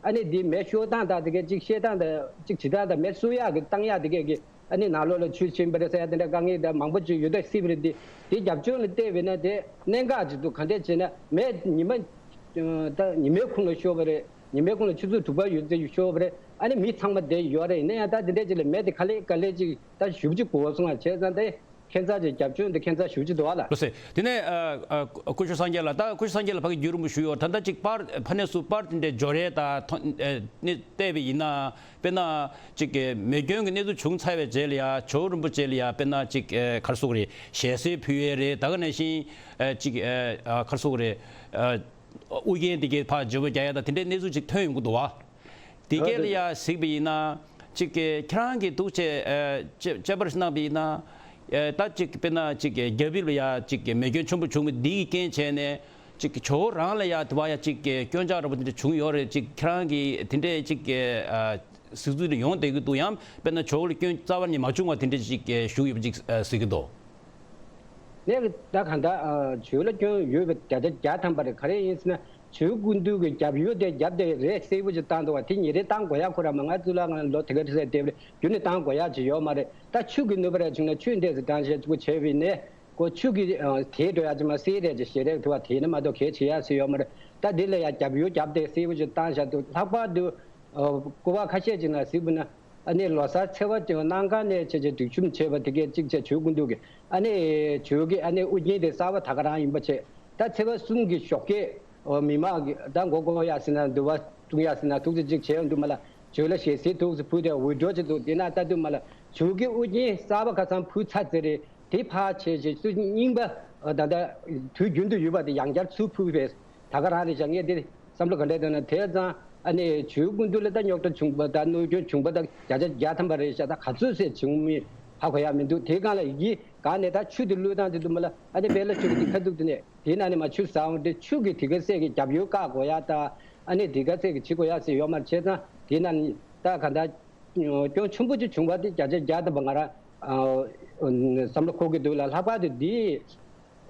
ཨ་ནི་དེ་མེ་ཤོར་སྟངས་དང་དེ་གས་ཅིག་བཤད་སྟངས་དང་ཅིག་བྱེད་སྟངས་དང་མེ་གསོ་ཡག་གི་བཏང་ཡག་དེ་གས་ཀྱི་ཨ་ནི་ནང་ལོགས་ལ་ཆུ་ཕྱིན་པ་རེད་ཟེར་ཡ་དེ་འདྲ་དཀའ་ངལ་དང་མང་པོ་ཅིག་ཡོད་ད་སྲིད་པ་རེད། དེ་དེ་རྒྱབ་ལྗོངས་ལ་བལྟས་པས་ན་དེ་གནད་འགག་ཅིག་འདུག་ག་འདྲས་བྱས་ན་མེ་ཉི་མ་ད་ཉི་མའི་ཁུངས་ལ་ཤོར་བ་རེད། ཉི་མའི་ཁུངས་ལ་ཆུ་ཚོད་དྲུག་པ་ཡོད་ཚད་ཤོར་བ་རེད། ཨ་ནི་མི་ཚང་མ་བསྡད་ཡོད་རེད། ཡིན་ན་ཡང་ད་དེ་འདྲས་ཅིག་ལ་མེ་དེ་ག་ལེ་ག་ལེ་ཅིག་ད་ཞེ་པོ་ཅིག་འགོར་སོང་ང་། བྱས་ཙང་དེ་ཁྱད་མཚར་ཅིག་རྒྱབ་སྐྱོར་འདི་ཁྱད་མཚར་ཞེ་པོ་ཅིག་འདུག་ཨ་ལ། ལགས་སེ། དེ་ནས་ཨ་ཨ་སྐུ་ཞབས་སངས་རྒྱས་ལགས། ད་སྐུ་ཞབས་སངས་རྒྱས་ལགས་ཕ་གི་རྒྱུན་རིང་པོ་བཞུགས་ཡོད། ད་ལྟ་ཅིག་པར་ཕ་ནས་སུ་པར་དེ་འདྲས་འབྱོར་ཡས་ད་ཐོན་ཨ་ནི་བལྟས་པ་ཡིན་ན། དཔེར་ན་ཅིག་གི་མེ་སྐྱོན་གྱི་གནས་ཚུལ་བྱུང་ཚར་བའི་རྗེས་ལ་ཡ་ཇོ་བོ་རིན་པོ་ཆེ་ལ་ཡ་དཔེར་ན་ཅིག་ཨ་ག་རེ་ཟེར་དགོས་རེད། ཞལ་གསེར་ཕུལ་ཡས་རེད། ད་ག་ནང་བཞིན་ཨ་ཅིག་ཨ་ག་རེ་ཟེར་དགོས་རེད། ཨ་ཨུ་རྒྱན་དེ་གའི་ཕར་བརྗེ་པོ་རྒྱག་ཡ་དང་དེ་འདྲའི་གནས་ཚུལ་ཅིག་ཐོན་ཡོང་གི་འདུག་བ། དེ་གས་ལ་ཡ་གཟིགས་པ་ཡིན་ན། ཅིག་གི་ཁྱེད་རང་གིས་འདུག་བྱས་ཨ་དཔྱད་དཔྱད་པ་གནང་པ་ཡིན་ན། ཨ་ད་ཅིག་དཔེར་ན་ཅིག་གི་རྒྱ་བིབ་ལ་ཡ་ཅིག་གི་མེ་སྐྱོན་ཆེན་པོ་བྱུང་བ་འདི་གི་རྐྱེན་བྱས་ནས། ཅིག་གི་ཇོ་བོ་རང་ལ་ཡ་དེ་བ་ཡ་ཅིག་གི་སྐྱོན་ཆག་འདྲ་པོ་དེ་འདྲ་བྱུང་ཡོད་རེད། ཅིག་ཁྱེད་རང་གིས་དེ་འདྲས་ཅིག་གི་ཨ་གཟིགས་ཚུལ་དེ་ཡོང་བསྡད་ཀྱི་འདུག་ཡང་དཔེར་ན་ཇོ་བོ་ལ་སྐྱོན་རྩ་བ་ནས་མ་བྱུང་བ་དེ་འདྲས་ཅིག་གི་ཞུ་ཡོད་པ་ཅིག་ཨ་གཟིགས་ཀྱི་འདུག་ངས་ད་གང་ལྟར་ཨ་ཇོ་བོ་ལ་སྐྱོན་ཡོད་པའི་བརྒྱ་ཆ་བརྒྱ་ཐམ་པ་རེད། ག་རེ་ཡིན་ཟེར་ན། ཇོ་བོ་སྐུ་མདུན་གྱི་རྒྱབ་ཡོལ་དེ་རྒྱབ་དེ་རེད་གསལ་པོ་ཅིག་བཏང་འདུག་བ། དེ་ཉིན་རེ་བཏང་དགོས་ཡ་ཁོ་རང་མ། ང་གཙུག་ལག་ཁང་ལོ་དེ་ག་དུས་ཚོད་བསྡད་པ་རེད། རྒྱུན་ནས་བཏང་དགོས་ཡ་ཅིག་ཡོད་མ་རེད། ད་ཆུ་གི་ནུས་པ་རེད་བྱུང་ན་ཆུ་འདྲས་སུ་བཏང་བྱས་ཅིག་པོ་བྱས་པ་ཡིན་ནའི་ཁོ་ཆུ་གི་ཨ་དེད་འགྲོ་ཡ་ཅིག་མ་གསེར་རེད་ཅིག་ཞལ་རས་དུ་བ་དེད་ན་མ་གཏོགས་གལ་ཆེ་ཡ་ཅིག་ཡོད་མ་རེད། ད་དེ་ལ་ཡ་རྒྱབ་ཡོལ་རྒྱབ་དེ་གསལ་པོ་ཅིག་བཏང་བཞག་འདུག་ལྷག་པར་དུ་ཨ་སྐོར་བ་ཁ་ཤས་ཅིག་ན་གཟིགས་པ་ན། ཨ་ནི་ལོ་གསར་འཚེ་བ་ཅིག་གནང་ག་ནས་བྱས་བྱས་སྒྲིག་ཁྲིམས་བྱས་པ་དེ་གས་གཅིག་བྱས་ཇོ་བོ་སྐུ་མདུན་གྱི་ཨ་ནི་ཇོ་བོ་གི་ཨ་ནི་ཨུ་རྒྱན་དེ་གསར་པ་ད་ག་རང་ཡིན་པ་བྱས། ད་འཚེ་བ་གསུམ་གྱི་ཞོགས་ཀས་ཨོ་མི་མང་གི་ད་མགོ་སྐོར་ཡ་ཟེར་ན་འདུལ་བ་བཏུང་ཡ་ཟེར་ན་ཐུགས་རྗེ་གཅིག་བྱས་འདུག་མ་ལ། ཇོ་བོ་ལ་ཞལ་གསེར་ཐུགས་སུ་ཕུལ་ཏེ་འུད་སྒྲོག་ཅིག་འདུག་དེ་ན་ལྟ་དུས་མ་ལ་ཇོ་བོ་གི་ཨུ་རྒྱན་གསར་པ་ཁ་སང་ཕུལ་ཚར་ཚེ་རེད། དེ་ཕར་བྱས་བྱས་སུ་རྙིང་པ་ཨ་ད་ལྟ་དུས་རྒྱུན་དུ་ཡོད་པ་དེ་ཡང་བསྐྱར་ཚུར་ཕུལ་བས། ད་ག་རང་རེད་ཤག་ངས་འདིར་བསམ་བློ་ག་འདྲ་བཏང་ན། དེ་ཙང་ཨ་ནི་ཇོ་བོ་སྐུ་མདུན་ལ་ད་རྙོག་དྲ་བྱུང་པ་དང་གནོད་སྐྱོན་བྱུང་པ་དང་བརྒྱ་ཆ་བརྒྱ་ཐམ་པ་རེད་ཤག་ད་ག་ཚོད་ཟེར་བྱུང་མིན་ཧ་གོ་ཡ་མི་འདུག་དེ་སྒང་ལ་ཡི་གེ་སྒང་ནས་ད་ཆུ་དེ་བླུགས་སྟངས་དེ་འདུག་མ་ལ། ཨ་ནི་དཔལ་ལ་ཆུ་གི་ཁ་ཐུག་དེ་ནས་དེའི་ནང་ནས་མ་ཆུ་ཟ་འོང་དེ་ཆུ་གི་དེ་ག་ཚད་ཀྱི་རྒྱབ་ཡོལ་བཀག་དགོས་ཡ་ད་ཨ་ནི་དེ་ག་ཚད་ཀྱི་བྱེད་དགོས་ཡ་ཟེར་ཡོད་མ་རེད། བྱས་ཙང་དེའི་ནང་ནས་ད་ག་ད་སྐྱོན་ཆེན་པོ་ཅིག་བྱུང་བ་དེ་བརྒྱ་ཆ་བརྒྱ་ཐམ་པ་ང་རང་ཨ་བསམ་བློ་འཁོར་གྱི་འདུག་ལ། ལྷག་པར་དུ་འདི།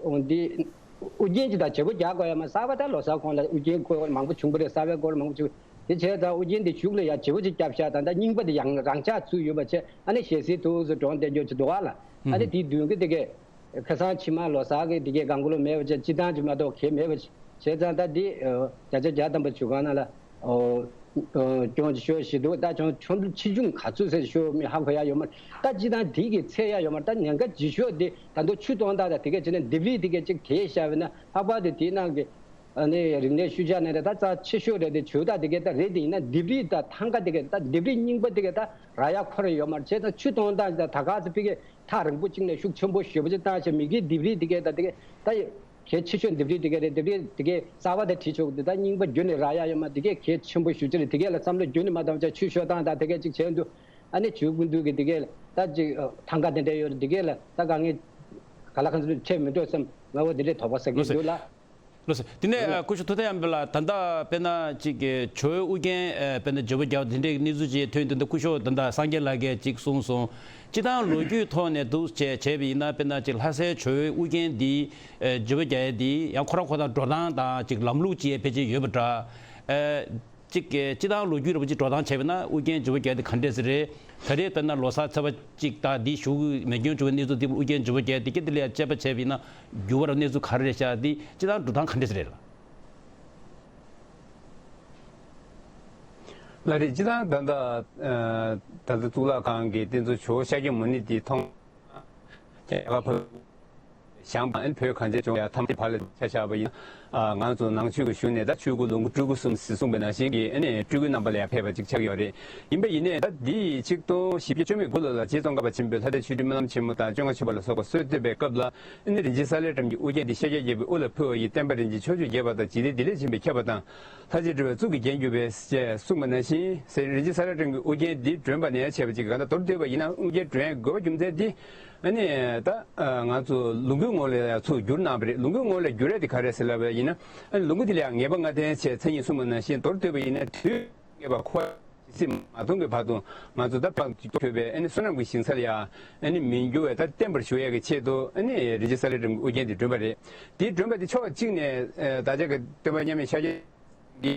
འོ་འདི། ཨུ་རྒྱན་གྱི་དང་བྱེད་པོ་རྒྱག་དགོས་ཡ་མ། གསར་པ་ད་ལོ་གསར་གོང་ལ་ཨུ་རྒྱན་སྐོར་མང་པོ་བྱུང་པ་རེད། གསར་པའི་སྐོར་མང་པོ་བྱུང་། དེ་བྱས་ཙང་ཨུ་རྒྱན་འདི་གཞུག་ལ་ཡ་བྱེད་པོ་ཅིག་བརྒྱབ་ཤག་ད་ད་རྙིང་པ་འདི་ཡང་རང་ཆགས་ཚུལ་ཡོད་པ་བྱས་ཨ་ནི་ཞལ་གསེར་ཐུགས་སུ་འགྲོ་བསྡད་རྒྱུ་ཅིག་འདུག་ག་ལ། ཨ་ནི་དེའི་མདུན་གྱི་དེ་གས་ཁ་སང་ཕྱི་མ་ལོ་གསར་གྱི་དེ་གས་གང་གོ་ལོ་མེད་པ་བྱས་སྤྱི་བཏང་ཅིག་མ་གཏོགས་གས་མེད་པ་བྱས་ཙང་ད་འདི་བརྒྱ་ཆ་བརྒྱ་ཐམ་པ་བྱུང་ག་ན་ལ། ཨོ། ཨོ། སྐྱོན་ཅིག་ཤོར་ཞིག་འདུག་ད་ཆུང་ཆུང་ཆེ་ཆུང་ག་ཚོད་ཟེར་ཤོར་མིན་ཧ་གོ་ཡ་ཡོད་མ་རེད། ད་སྤྱི་བཏང་དེ་གི་ཚད་ཡ་ཡོད་མ་རེད། ད་ཉེན་ཁ་ལྗིད་ཤོས་དེ་ད་དུང་ཆུ་གཏོང་སྟངས་དང་དེ་གས་བྱས་ན་ལྡེབས་རིས་དེ་གས་ཅིག་དེད་བཞག་པ་ན་ལྷག་པར་དུ་དེའི་ནང་གི་ཨ་ནི་རིག་གནས་ཤུལ་བཞག་ནས་རེད། ད་རྩ་ཆེ་ཤོས་རེད་དེ་ཇོ་བོ་ད་དེ་གས་ད་རེད། དེ་ཡིན་ན་ལྡེབས་རིས་དང་ཐང་ག་དེ་གས་ད་ལྡེབས་རིས་རྙིང་པ་དེ་གས་ད་རག་ཡ་ཁོ་རང་ཡོད་མ་རེད། བྱས་ཙང་ཆུ་གཏོང་སྟངས་དང་ད་ག་ཚོད་ཕ་གིའི་ཐག་རིང་པོ་གཅིག་ནས་ཤུགས་ཆེན་པོ་ཞེ་པོ་ཅིག་བཏང་བྱས་མི་གི་ལྡེབས་རིས་དེ་གས་ད་དེ་གས་ད། གལ་ཆེ་ཤོས་ལྡེབས་རིས་དེ་གས་རེད། ལྡེབས་རིས་དེ་གས་གསར་པ་དེ་བྲིས་ཆོག་གི་འདུག་ད་རྙིང་པ་རྒྱུན་ནས་རག་ཡ་ཡོད་མ་དེ་གས་གལ་ཆེན་པོ་ཞེ་པོ་ཅིག་རེད། དེ་གས་ལ་བསམ་བློ་རྒྱུན་ནས་མ་བཏང་བྱས་ཆུ་ཤོར་སྟངས་དང་དེ་གས་ཅིག་བྱས་འདུག་ཨ་ནི་ཇོ་བོ་སྐུ་མདུན་གྱི་དེ་གས་ལ་ད་ཅིག་ཐང་ག་དེ་འདྲ་ཡོད་རེད། དེ་གས་ལ་ད་དཀའ་ངལ་ག་ལ་གང་འཚམ་འཕྲད་མི་འགྲོ་བསམ་ང་འོ་དེ་འདྲའི་དོགས་པ་ཟ་གི་ལགས་སེ། འདུག་ལ། ལགས་སེ། དེ་ནས་ལགས། སྐུ་ཞབས་ཐུབ་བསྟན་དབྱངས་དཔལ་ལགས། ད་ལྟ་དཔེར་ན་ཅིག་གི་ཇོ་བོའི་ཨུ་རྒྱན་ཨ་དཔེར་ན་བརྗེ་པོ་རྒྱག་དེ་འདྲའི་གནས་ཚུལ་ཅིག་ཐོན་དུས་ད་སྐུ་ཞབས་ད་ལྟ་སངས་རྒྱས་ལགས་ཀྱིས་ཅིག་གསུངས་སོང་། སྤྱི་བཏང་ལོ་རྒྱུས་ཐོག་ནས་འདུག་བྱས་བྱས་པ་ཡིན་ན་དཔེར་ན་ཅིག་ལྷ་སའི་ཇོ་བོའི་ཨུ་རྒྱན་འདི་ཨ་བརྗེ་པོ་རྒྱག་ཡས་འདི་ཡང་ཁོ་རང་ཁོ་རང་འགྲོ་སྟངས་དང་ཅིག་ལམ་ལུགས་ཅིག་ཕལ་ཆེར་ཡོད་པ་འདྲ། ཨ་ཅིག་གི་སྤྱི་བཏང་ལོ་རྒྱུས་རེད་པ་ཅིག་འགྲོ་སྟངས་བྱས་པ་ན་ཨུ་རྒྱན་བརྗེ་པོ་རྒྱག་ཡས་འདི་ག་འདྲས་ཟེར་རེད། ད་རེས་དཔེར་ན་ལོ་གསར་ཚེས་པ་གཅིག་དང་འདི་གཞུག་གི་མེ་སྐྱོན་བྱུང་བའི་གནས་ཚུལ་འདི་ཨུ་རྒྱན་བརྗེ་པོ་རྒྱག་ཡས་འདི་སྐད་དེ་ལ་ཡང་དཔྱད་པ་བྱས་པ་ཡིན་ན་འགྱུར་བ་ར་གནས་ཚུལ་ག་རེ་རེད་ཤག་འདི་སྤྱི་བཏང་འགྲོ་སྟངས་ག་འདྲས་ཟེར་རེད་ལ། ལགས་རེད། སྤྱི་བཏང་ད་ལྟ་ཨ་ད་ལྟ་གཙུག་ལག་ཁང་གི་རྟེན་གཙོ་ཇོ་བོ་ཤཱཀྱ་མུ་ནེ་འདི་མཐོང་རྒྱ་གར་བ་བཞེངས་པ་ཨན་བོད་གངས་ཅན་ལྗོངས་ཡ་ཐམས་ཅད་བར་ལ་ཆ་བཞག་པ་ཡིན་ན་ང་ཚོ་ནང་ཆོས་ཀྱི་གཞུང་ནས་ད་ཆོས་སྐུ་ལོངས་སྐུ་སྤྲུལ་སྐུ་གསུམ་ཟེར་གསུངས་པ་ནང་བཞིན་གྱི་ཨ་ནི་སྤྲུལ་སྐུའི་རྣམ་པ་ལ་ཡང་ཕེབས་པ་ཅིག་ཆགས་ཡོད་རེད། ཡིན་པ་ཡིན་ནའི་ད་འདི་ཡི་ཆིག་སྟོང་བཞི་བརྒྱ་བཅུ་མེད་དགུ་ལོ་ལ་རྗེ་ཙོང་ཁ་པ་ཆེན་པོས་ལྷ་ལྡན་ཆོས་སྤྲུལ་སྨོན་ལམ་ཆེན་མོ་དང་བཅོ་ལྔ་མཆོད་པ་ལ་སོགས་པ་སྲོལ་བཏོད་པའི་སྐབས་ལ་ཨ་ནི་རིན་ཆེན་ས་ལེ་སྒྲོལ་མ་གྱི་ཨུ་རྒྱན་འདི་ཤཱཀྱ་རྒྱལ་པོའི་དབུ་ལ་ཕུལ་བ་ཡི་བསྟན་པ་རིན་ཆེན་ཕྱོགས་བཅུར་རྒྱས་པ་དང་འཇིག་རྟེན་བདེ་ལེགས་ཆེན་པོས་ཁྱབ་པ་དང་། ལྷ་རྗེ་སྒྲོལ་བའི་གཙུག་གི་རྒྱན་གྱུར་པའི་ཞེས་གསུངས་པ་ནང་བཞིན་རིན་ཆེན་ས་ལེ་སྒྲོལ་མ་གྱི་ཨུ་རྒྱན་འདི་བསྒྲོན་པ་ནས་བྱས་པ་ཅིག་གང་ལྟར་མདོར་བསྡུས་པ་ཡིན་ན་ཨུ་རྒྱན་བསྒྲོན་དགོས་པ་རྒྱུ་མཚན་འདི་ཨ་ནི་ད་ང་ཚོ་ལོངས་སྐུའི་ངོ་ལ་ཡང་ཚུར་བསྒྱུར་གནང་བ་རེད། ལོངས་སྐུའི་ངོ་ལ་བསྒྱུར་ཡས་དེ་ག་རེ་ཟེར་ལབ་པ་ཡིན་ན་ཨ་ནི་ལོངས་སྐུ་དེ་ལ་ཡང་ངེས་པ་ལྔ་ལྡན་ཞེས་མཚན་ཉིད་གསུངས་པ་ནང་བཞིན་མདོར་བསྡུས་པ་ཡིན་ན་དུས་ངེས་པ་འཁོར་བ་ཇི་སྲིད་མ་མཐོང་གི་བར་དུ་ང་ཚོ་ད་བག་ཅིག་ཐོས་པའི་ཨ་ནི་བསོད་ནམས་ཀྱི་ཞིང་སར་ཡང་ཨ་ནི་མི་འགྱུར་བའི་ད་བརྟན་པར་བཞུགས་ཡས་ཀྱི་ཆེད་དུ་ཨ་ནི་རིན་ཆེན་ས་ལེ་སྒྲོལ་མ་གྱི་ཨུ་རྒྱན་དེ་བསྒྲོན་པ་རེད། དེའི་བསྒྲོན་པ་དེ་ཕྱོགས་གཅིག་ནས་ཨ་བདག་ཅག་གི་སྟོན་པ་མཉམ་མེད་ཤཱཀྱ་གི་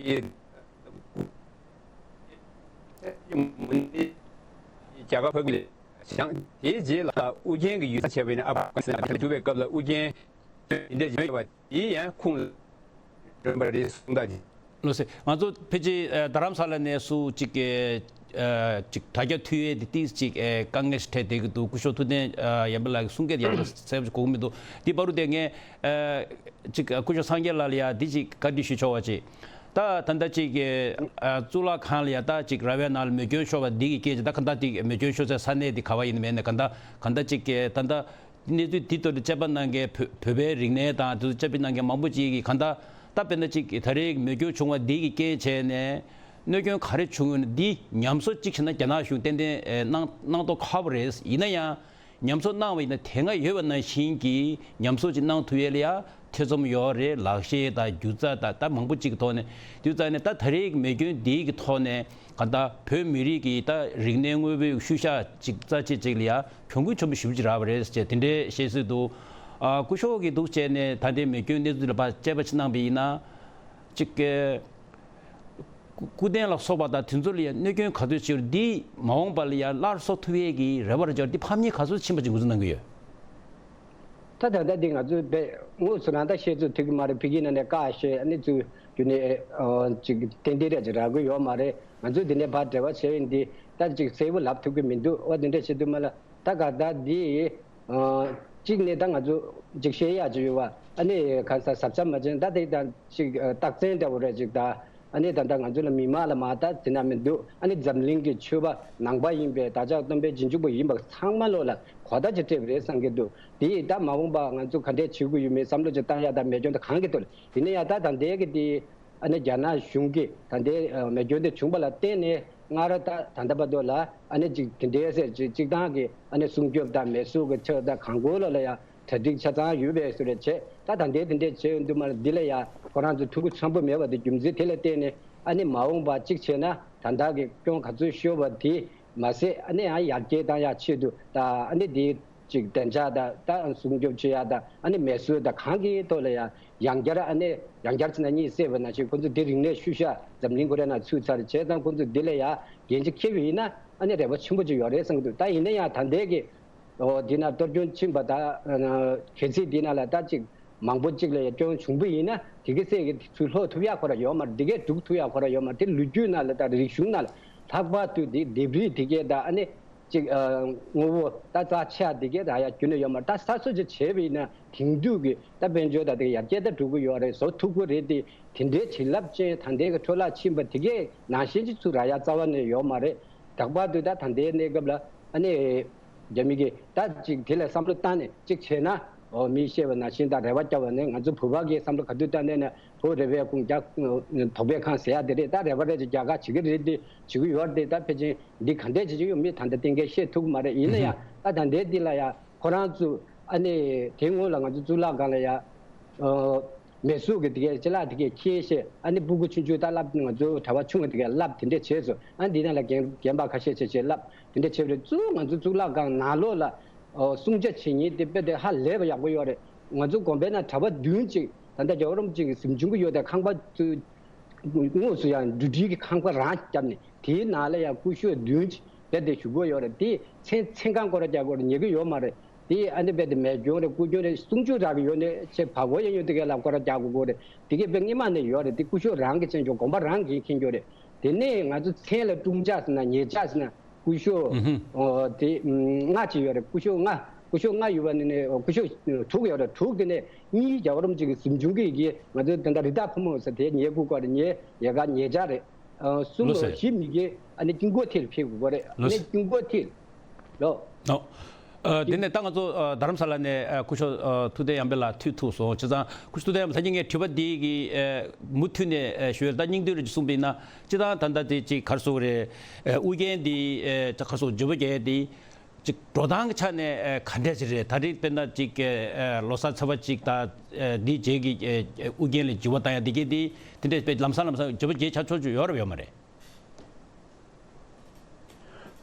རྒྱ་གར་བོད་ཀྱི་བཞེངས་དེའི་རྗེས་ལ་ཨུ་རྒྱན་གྱི་ཡུལ་ས་བྱས་པ་ཡིན་ན་ཨ་བ་ག་ས་ན་བསྒྲུབས་པའི་སྐབས་ལ་ཨུ་རྒྱན་དེ་འདྲ་བྱེད་པ་དེའི་ཡང་ཁུངས་ལ་བསྒྲོན་པ་རེད་གསུངས་ད། ལགས་སེ། ང་ཚོ་ཕལ་ཆེར་ཨ་རྡ་རམ་ས་ལ་ནས་སུ་གཅིག་གི་ ཨ་ཅིག་དྲ་རྒྱ་མཐུད་ཡས་དེ་ཏིས་ཅིག་ཨེ་དཀའ་ངལ་ཞིག་འཕྲད་བསྡད་ཀྱི་འདུག་སྐུ་ཞབས་ཐུབ་བསྟན་ཨ་ཡར་འཕེལ་ལགས་ཀྱི་གསུང་སྐད་ཡག་པོ་གསལ་པོ་ཞིག་གོ་གི་མི་འདུག་དེ་བར་དུ་དེ་ངས་ཨ་ཅིག་ཨ་སྐུ་ཞབས་སངས་རྒྱས་ལགས་ལ་ཡ་འདི་ཅིག་བཀའ་འདྲི་ཞུ་ཆོག་པ་ཅིག་ད་ད་ལྟ་ཅིག་ཨ་གཙུག་ལག་ཁང་ལ་ཡ་ད་ཅིག་ར་བའི་ནང་ལ་མེ་སྐྱོན་ཤོར་བ་འདི་གི་སྐད་ཅིག་ད་ག་ད་ཅིག་མེ་སྐྱོན་ཤོར་སའི་ས་གནས་འདི་ག་བ་ཡིན་མིན་ནས་ག་ད་ག་ད་ཅིག་ད་ལྟ། གནས་ཚུལ་འདི་ཐོག་ཏུ་དཔྱད་པ་གནང་མཁན་བོད་བོད་པའི་རིག་གནས་དང་དེ་ཚོ་དཔྱད་པ་གནང་མཁན་མང་པོ་ཅིག་གིས་གང་ལྟར་ད་དཔེར་ན་ཅིག་ད་རེས་མེ་སྐྱོན་བྱུང་བ་འདི་གི་རྐྱེན་བྱས་ནས་གནོད་སྐྱོན་ག་རེ་བྱུང་ཡོད་ན་འདི་ཉམས་གསོ་གཅིག་བྱས་ན་རྒྱ་ནག་གཞུང་ཏན་ཏན་ཨེ་གནང་གནང་མདོག་ཁ་པོ་རེད། ཡིན་ན་ཡང་ཉམས་གསོ་གནང་བ་ཡིན་ན་དེ་སྔ་ཡོད་པ་ནང་བཞིན་གྱི་ཉམས་གསོ་ཅིག་གནང་ཐུབ་ཡས་ལ་ཡང་ཐེ་ཚོམ་ཡོད་རེད། ལག་ཤེས་དང་སྒྱུ་རྩལ་དང་ད་མང་པོ་ཅིག་གི་ཐོག་ནས་དུས་ཙང་ནས་ད་ད་རེས་མེ་སྐྱོན་འདི་གི་ཐོག་ནས་གང་ལྟར་བོད་མི་རིགས་ཀྱི་ད་རིག་གནས་དངོས་པོའི་ཤུལ་བཞག་ཅིག་རྩ་ཆེ་ཅིག་ལ་ཡང་གྱོང་གུན་ཆེན་པོ་ཞེ་པོ་ཅིག་རག་པ་རེད་ཅེས་དེ་འདྲའི་བཤད་སྲོལ་འདུག་ཨ་སྐུ་ཞབས་ཀྱིས་འདུག་བྱས་ནས་ད་ལྟའི་མེ་སྐྱོན་གནས་ཚུལ་ལ་ཕར་དཔྱད་པ་ཅིག་གནང་བ་ཡིན་ན། ཅིག་སྐུ་སྐུ་རྟེན་ལ་སོགས་པ་དང་དེ་ཚོ་ལ་ཡང་གནོད་སྐྱོན་ག་ཚོད་ཅིག་འདི་མ་འོངས་པ་ལ་ཡང་སླར་གསོ་ཐུབ་ཡས་ཀྱི་རེ་བ་རེ་བཅོལ་འདི་ཕམ་ཉེས་ག་ཚོད་ཕྱིན་པ་ཅིག་ངོས་འཛིན་གནང་གི་ཡོད། ད་ད་ལྟ་འདི་ང་ཚོས་བས་དངོས་སུ་རང་ད་བཤད་ཚོད་ཐུབ་ཀྱི་མ་རེད། ཕ་གི་ནང་ནས་བཀའ་བཤད་ཨ་ནི་ཚུར་རྒྱུ་ནས་ཨ་ཅིག་ཏན་ཏན་རེད་ཅིག་རག་གི་ཡོད་མ་རེད། ང་ཚོས་འདི་ནས་ཕར་འབྲེལ་བ་བྱས་ཡིན་འདི་ད་ཅིག་གསལ་པོ་ལབ་ཐུབ་ཀྱི་མི་འདུག་འོ་དེ་འདྲ་བྱེད་དུས་མ་ལ་ད་ག་ད་འདི་ཨ་གཅིག་ནས་ད་ང་ཚོ་ཅིག་བཤད་ཡག་ཅིག་ཡོད་པ་ཨ་ནི་ག་ས་གཟབ་གཟབ་མ་བྱས་ད་དེ་ད་ཅིག་ཨ་རྟགས་མཚན་འདྲ་བོ་རེད་ཅིག་ད། ཨ་ནི་ད་ལྟ་ང་ཚོ་ལ་མི་མང་ལ་མ་ལྟ་ཟེར་ན་མི་འདུག་ཨ་ནི་འཛམ་གླིང་གི་ཆོས་པ་ནང་པ་ཡིན་པའི་བདག་ཅག་སྟོན་པའི་རྗེས་འཇུག་པ་ཡིན་པ་ཚང་མ་ལོ་ལ་གོ་བརྡ་ཅིག་སྤྲད་པ་རེད་བསམ་གྱི་འདུག་དེ་ཡིས་ད་མ་འོངས་པ་ང་ཚོ་ག་འདྲས་བྱེད་དགོས་ཡོད་མེད་བསམ་བློ་ཅིག་བཏང་ཡ་ད་མེད་སྐྱོན་ད་གང་གི་ཐོག་ལ་ཡིན་ན་ཡང་ད་ད་ལྟའི་གི་དེ་ཨ་ནི་རྒྱ་ནག་གཞུང་གིས་ད་ལྟའི་མེ་སྐྱོན་དེ་བྱུང་བ་ལ་བརྟེན་ནས་སྔར་ད་ད་ལྟ་བར་དུ་ལ་ཨ་ནི་ཅིག་དེ་འདྲའི་ཟེར་ཅིག་སྤྱིར་བཏང་གི་ཨ་ནི་སྲུང་སྐྱོབ་དང་མེ་གསོད་ཀྱི་ཆ་ད་གང་དགོས་ལོ་ལ་ཡང་། གྲ་སྒྲིག་ཆ་ཚང་ཡོད་པའི་བཟོ་འདྲ་བྱས་ད་ད་འདྲའི་དེ་འདྲས་བྱས་ཡོང་དུས་མར་འདི་ལ་ཡ་ཁོ་རང་ཚོ་ཐུགས་ཁུར་ཆེན་པོ་མེད་པ་དེ་རྒྱུ་མཚན་དེ་ལ་བརྟེན་ནས་ཨ་ནི་མ་འོངས་པ་གཅིག་བྱས་ན་ད་ལྟ་གི་སྐྱོན་ག་ཚོད་ཤོར་བ་དེ་མ་ཟད་ཨ་ནི་ཡང་ཡར་རྒྱས་བཏང་ཡག་ཆེད་དུ་ད་ཨ་ནི་དེ་ཅིག་བདེ་འཇགས་དང་ད་སྲུང་སྐྱོབ་བྱེད་ཡག་དང་ཨ་ནི་མེ་གསོད་དང་གང་གི་ཐོག་ལ་ཡང་ཡང་བསྐྱར་ཨ་ནི་ཡང་བསྐྱར་བྱས་ན་གཉིད་སད་པ་ནང་བཞིན་ཁོ་ཚོ་དེ་རིང་ནས་ཤུལ་བཞག་འཛམ་གླིང་ཁོ་རའི་ནང་ཚུད་ཚར་བྱས་ཙང་ཁོ་ཚོ་འདི་ལ་ཡང་འགན་ཅིག་འཁྱེར་བ་ཡིན་ན་ཨ་ནི་རེ་བ་ཆེན་པོ་ཅིག་ཡོད་རེད་བསམ་གྱི་འདུག་ད་ཡིན་ན་ཡང་ད་ལྟའི་གི་འོ་འདི་ན་གཏོར་སྐྱོན་ཕྱིན་པ་ད་གལ་སྲིད་འདི་ན་ལ་ད་ཅིག་མང་པོ་ཅིག་ལ་ཡ་སྐྱོན་བྱུང་པ་ཡིན་ན་དེ་གའི་སྲས་ཀྱི་ཚུར་ལྷོག་ཐུབ་ཡག་ཁོ་ར་ཡོད་མ་རེད། དེ་གའི་སྒྲུག་ཐུབ་ཡག་ཁོ་ར་ཡོད་མ་རེད། དེ་ལོ་རྒྱུས་ནང་ལ་ད་རིག་གཞུང་ནང་ལ་ལྷག་པར་དུ་དེ་ལྡེབས་རིས་དེ་གའི་ད་ཨ་ནི་ཅིག་ངོ་བོ་ད་རྩ་ཆེ་བ་དེ་གའི་ད་ཡ་རྒྱུན་ནས་ཡོད་མ་རེད། ད་ས་སོ་ཅིག་བྱས་པ་ཡིན་ན་དེང་དུས་ཀྱི་ད་དཔལ་འབྱོར་ད་དེ་ཡར་རྒྱས་ད་འགྲོ་གི་ཡོད་རེད། བཟོ་ཐུབ་ཀྱི་རེད། དེ་དེ་འདྲའི་བྱིན་རླབས་ཅན་ད་ལྟའི་གི་འཕྲོ་བརླག་ཕྱིན་པ་དེ་གའི་ནང་བཞིན་ཅིག་ཚུར་རག་ཡག་རྩ་བ་ནས་ཡོད་མ་རེད། ད་བར་དུ་ད་ད་ལྟའི་གནས་སྐབས་ལ་ཨ་ནི། རྒྱ་མི་གིས་ད་ཅིག་དེ་ལ་བསམ་བློ་བཏང་ནས་ཅིག་བྱས་ན་འོ་མིས་བཤད་པ་ནང་བཞིན་ད་རེ་བ་བརྒྱབ་པ་ནས་ང་ཚོ་བོད་པ་གིས་བསམ་བློ་ག་དུས་བཏང་ནས་ན་བོད་རེ་བའི་ཁུངས་རྒྱ་དོགས་པའི་ཁང་ཟེར་ཡ་དེ་རེད། ད་རེ་བ་རེ་ཅིག་རྒྱ་གར་བྱེད་ཀྱི་རེད་དེ་བྱེད་ཀྱི་ཡོད་རེད། ད་ཕལ་ཆེར་འདི་ག་འདྲས་བྱེད་ཀྱི་ཡོད་མེད་ད་ལྟ་གཏན་འཁེལ་བཤད་ཐུབ་ཀྱི་མ་རེད། ཡིན་ན་ཡང་ད་ད་ལྟའི་འདི་ལ་ཡང་ཁོ་རང་ཚོ་ཨ་ནི་དེ་སྔོན་ལ་ང་ཚོ་གཙུག་ལག་ཁང་ལ་ཡང་། མེ་གསོད་ཀྱི་དེ་གའི་ཅ་ལག་དེ་གའི་ཁྱེར་བྱས་ཨ་ནི་སྤུ་གུ་ཆུང་ཆུང་ད་བསླབ་ང་ཚོ་གྲྭ་པ་ཆུང་བ་དེ་གའི་བསླབ་དེ་འདྲས་བྱས་སོང་། ཨ་ནི་འདི་ནང་ལ་རྒན་རྒན་པ་ཁ་ཤས་བྱས་བྱས་བསླབ་དེ་འདྲས་བྱས་པ་རེད། གཙོ་བོ་ང་ཚོ་གཙུག་ལག་ཁང་ནང་ལོགས་ལ་སྲུང་བྱ་བྱེད་མཁན་དེ་དཔེ་དེ་ཧ་ལས་པ་ཡག་པོ་ཡོད་རེད། ང་ཚོ་དགོན་པའི་ནང་གྲྭ་པ་བདུན་ཅིག་ད་ལྟ་རྒྱལ་བ་རིན་པོ་ཆེ་གི་གཟིམ་ཆུང་གི་ཡོད་དེ་ཁང་པ་ཚོ་དངོས་སུ་ཡང་འབྲུ་སྒྲིལ་གྱི་ཁང་པ་རང་བརྒྱབ་ནས་དེའི་ནང་ལ་ཡང་སྐུ་ཞབས་བདུན་ཅིག་རྦད་དེ་བཞུགས་ཀྱི་ཡོད་རེད། དེ་མཚན་མཚན་གང་སྐོར་ར་རྒྱག་དགོས་རེད། ཉེ་གི་ཡོད་མ་རེད། དེ་ཨ་ནི་རྦད་དེ་མེ་སྐྱོན་རེད་སྐུ་སྐྱོན་རེད་སྲུང་སྐྱོབ་རག་གི་ཡོད་ནས་ཆེ་བ་གོ་ཡ་ཡོད་དེ་གའི་ལ་སྐོར་ར་རྒྱག་དགོས་དགོས་རེད། དེ་གའི་དཔེ་སྔོན་མ་ནས་ཡོད་རེད། དེ་སྐུ་ཞབས་རང་གི་མཚན་ཆོག་དགོན་པ་རང་གིས་མཁྱེན་རྒྱུ་རེད། དེ་ནས་ང་ཚོ་མཚན་ལ་དཀྲུག་ཕྱག་ཟེར་ན་ཉེས་ཕྱག་ཟེར་ན་སྐུ་ཞབས་ཨུ་ཧུ། ཨོ་དེ་ལྔ་ཅིག་ཡོད་རེད། སྐུ་ཞབས་ལྔ་སྐུ་ཞབས་ལྔ་ཡོད་པ་ནི་ནས་སྐུ་ཞབས་དྲུག་ཡོད་རེད། དྲུག་དེ་ནས་གཉིས་རྒྱལ་བ་རིན་པོ་ཆེ་གི་གཟིམ་ཆུང་གི་ཡི་གེ་ང་ཚོ་དེ་འདྲ་རི་དྭགས་ཕོ་མོ་ཟེར་དེ་ཉེ་སྐུ་སྐོར་རེད། ཉེ་ཡལ་ག་ཉེ་ཆར་རེད། གསུམ་ལོ་བཞི་མི་གི་ཨ་ནི་དཀྱིལ་འཁོར་ཐིལ་ཕེབས་དགོས་རེད། ཨ་ནི་དཀྱིལ་འཁོར་ཐིལ་ལོ། ཨོ། ཨ་དེ་ནས་ད་ང་ཚོ་ཨ་རྡ་རམ་ས་ལ་ནས་ཨ་སྐུ་ཞབས་ཨ་ཐུབ་བསྟན་ཡར་འཕེལ་ལགས་ཐུག་ཐུག་སོང་། བྱས་ཙང་སྐུ་ཞབས་ཐུབ་བསྟན་ཡར་འཕེལ་ལགས་ཀྱིས་ངས་དྲི་བ་འདི་གི་ཨ་མུ་མཐུད་ནས་ཨ་ཞུ་ཡ་ད་སྙིང་བསྡུས་རེ་གསུངས་པ་ཡིན་ན་སྤྱིར་བཏང་ད་ལྟ་དེ་ཅིག་ག་རེ་ཟེར་དགོས་རེད། ཨ་ཨུ་རྒྱན་འདི་ཨ་ག་རེ་ཟེར་དགོས་འཇོལ་པོ་རྒྱལ་འདི། ཅིག་འགྲོ་སྟངས་ཀྱི་ཆ་ནས་ཨ་ག་འདྲས་ཅིག་རེད། ད་རེས་དཔེར་ན་ཅིག་ཨ་ལོ་གསར་ཚེས་པ་གཅིག་དང་ཨ་འདིའི་རྗེས་ཀྱི་ཨ་ཨུ་རྒྱན་ལ་འགྱུར་བ་བཏང་ཡ་འདི་གས་འདི་དེ་འདྲས་དཔེ་ལམ་སང་ལམ་སང་འགྱུར་བ་རྒྱས་ཆགས་ཆོག་ཆོག་ཡོད་རེད་ཡོད་མ་རེད།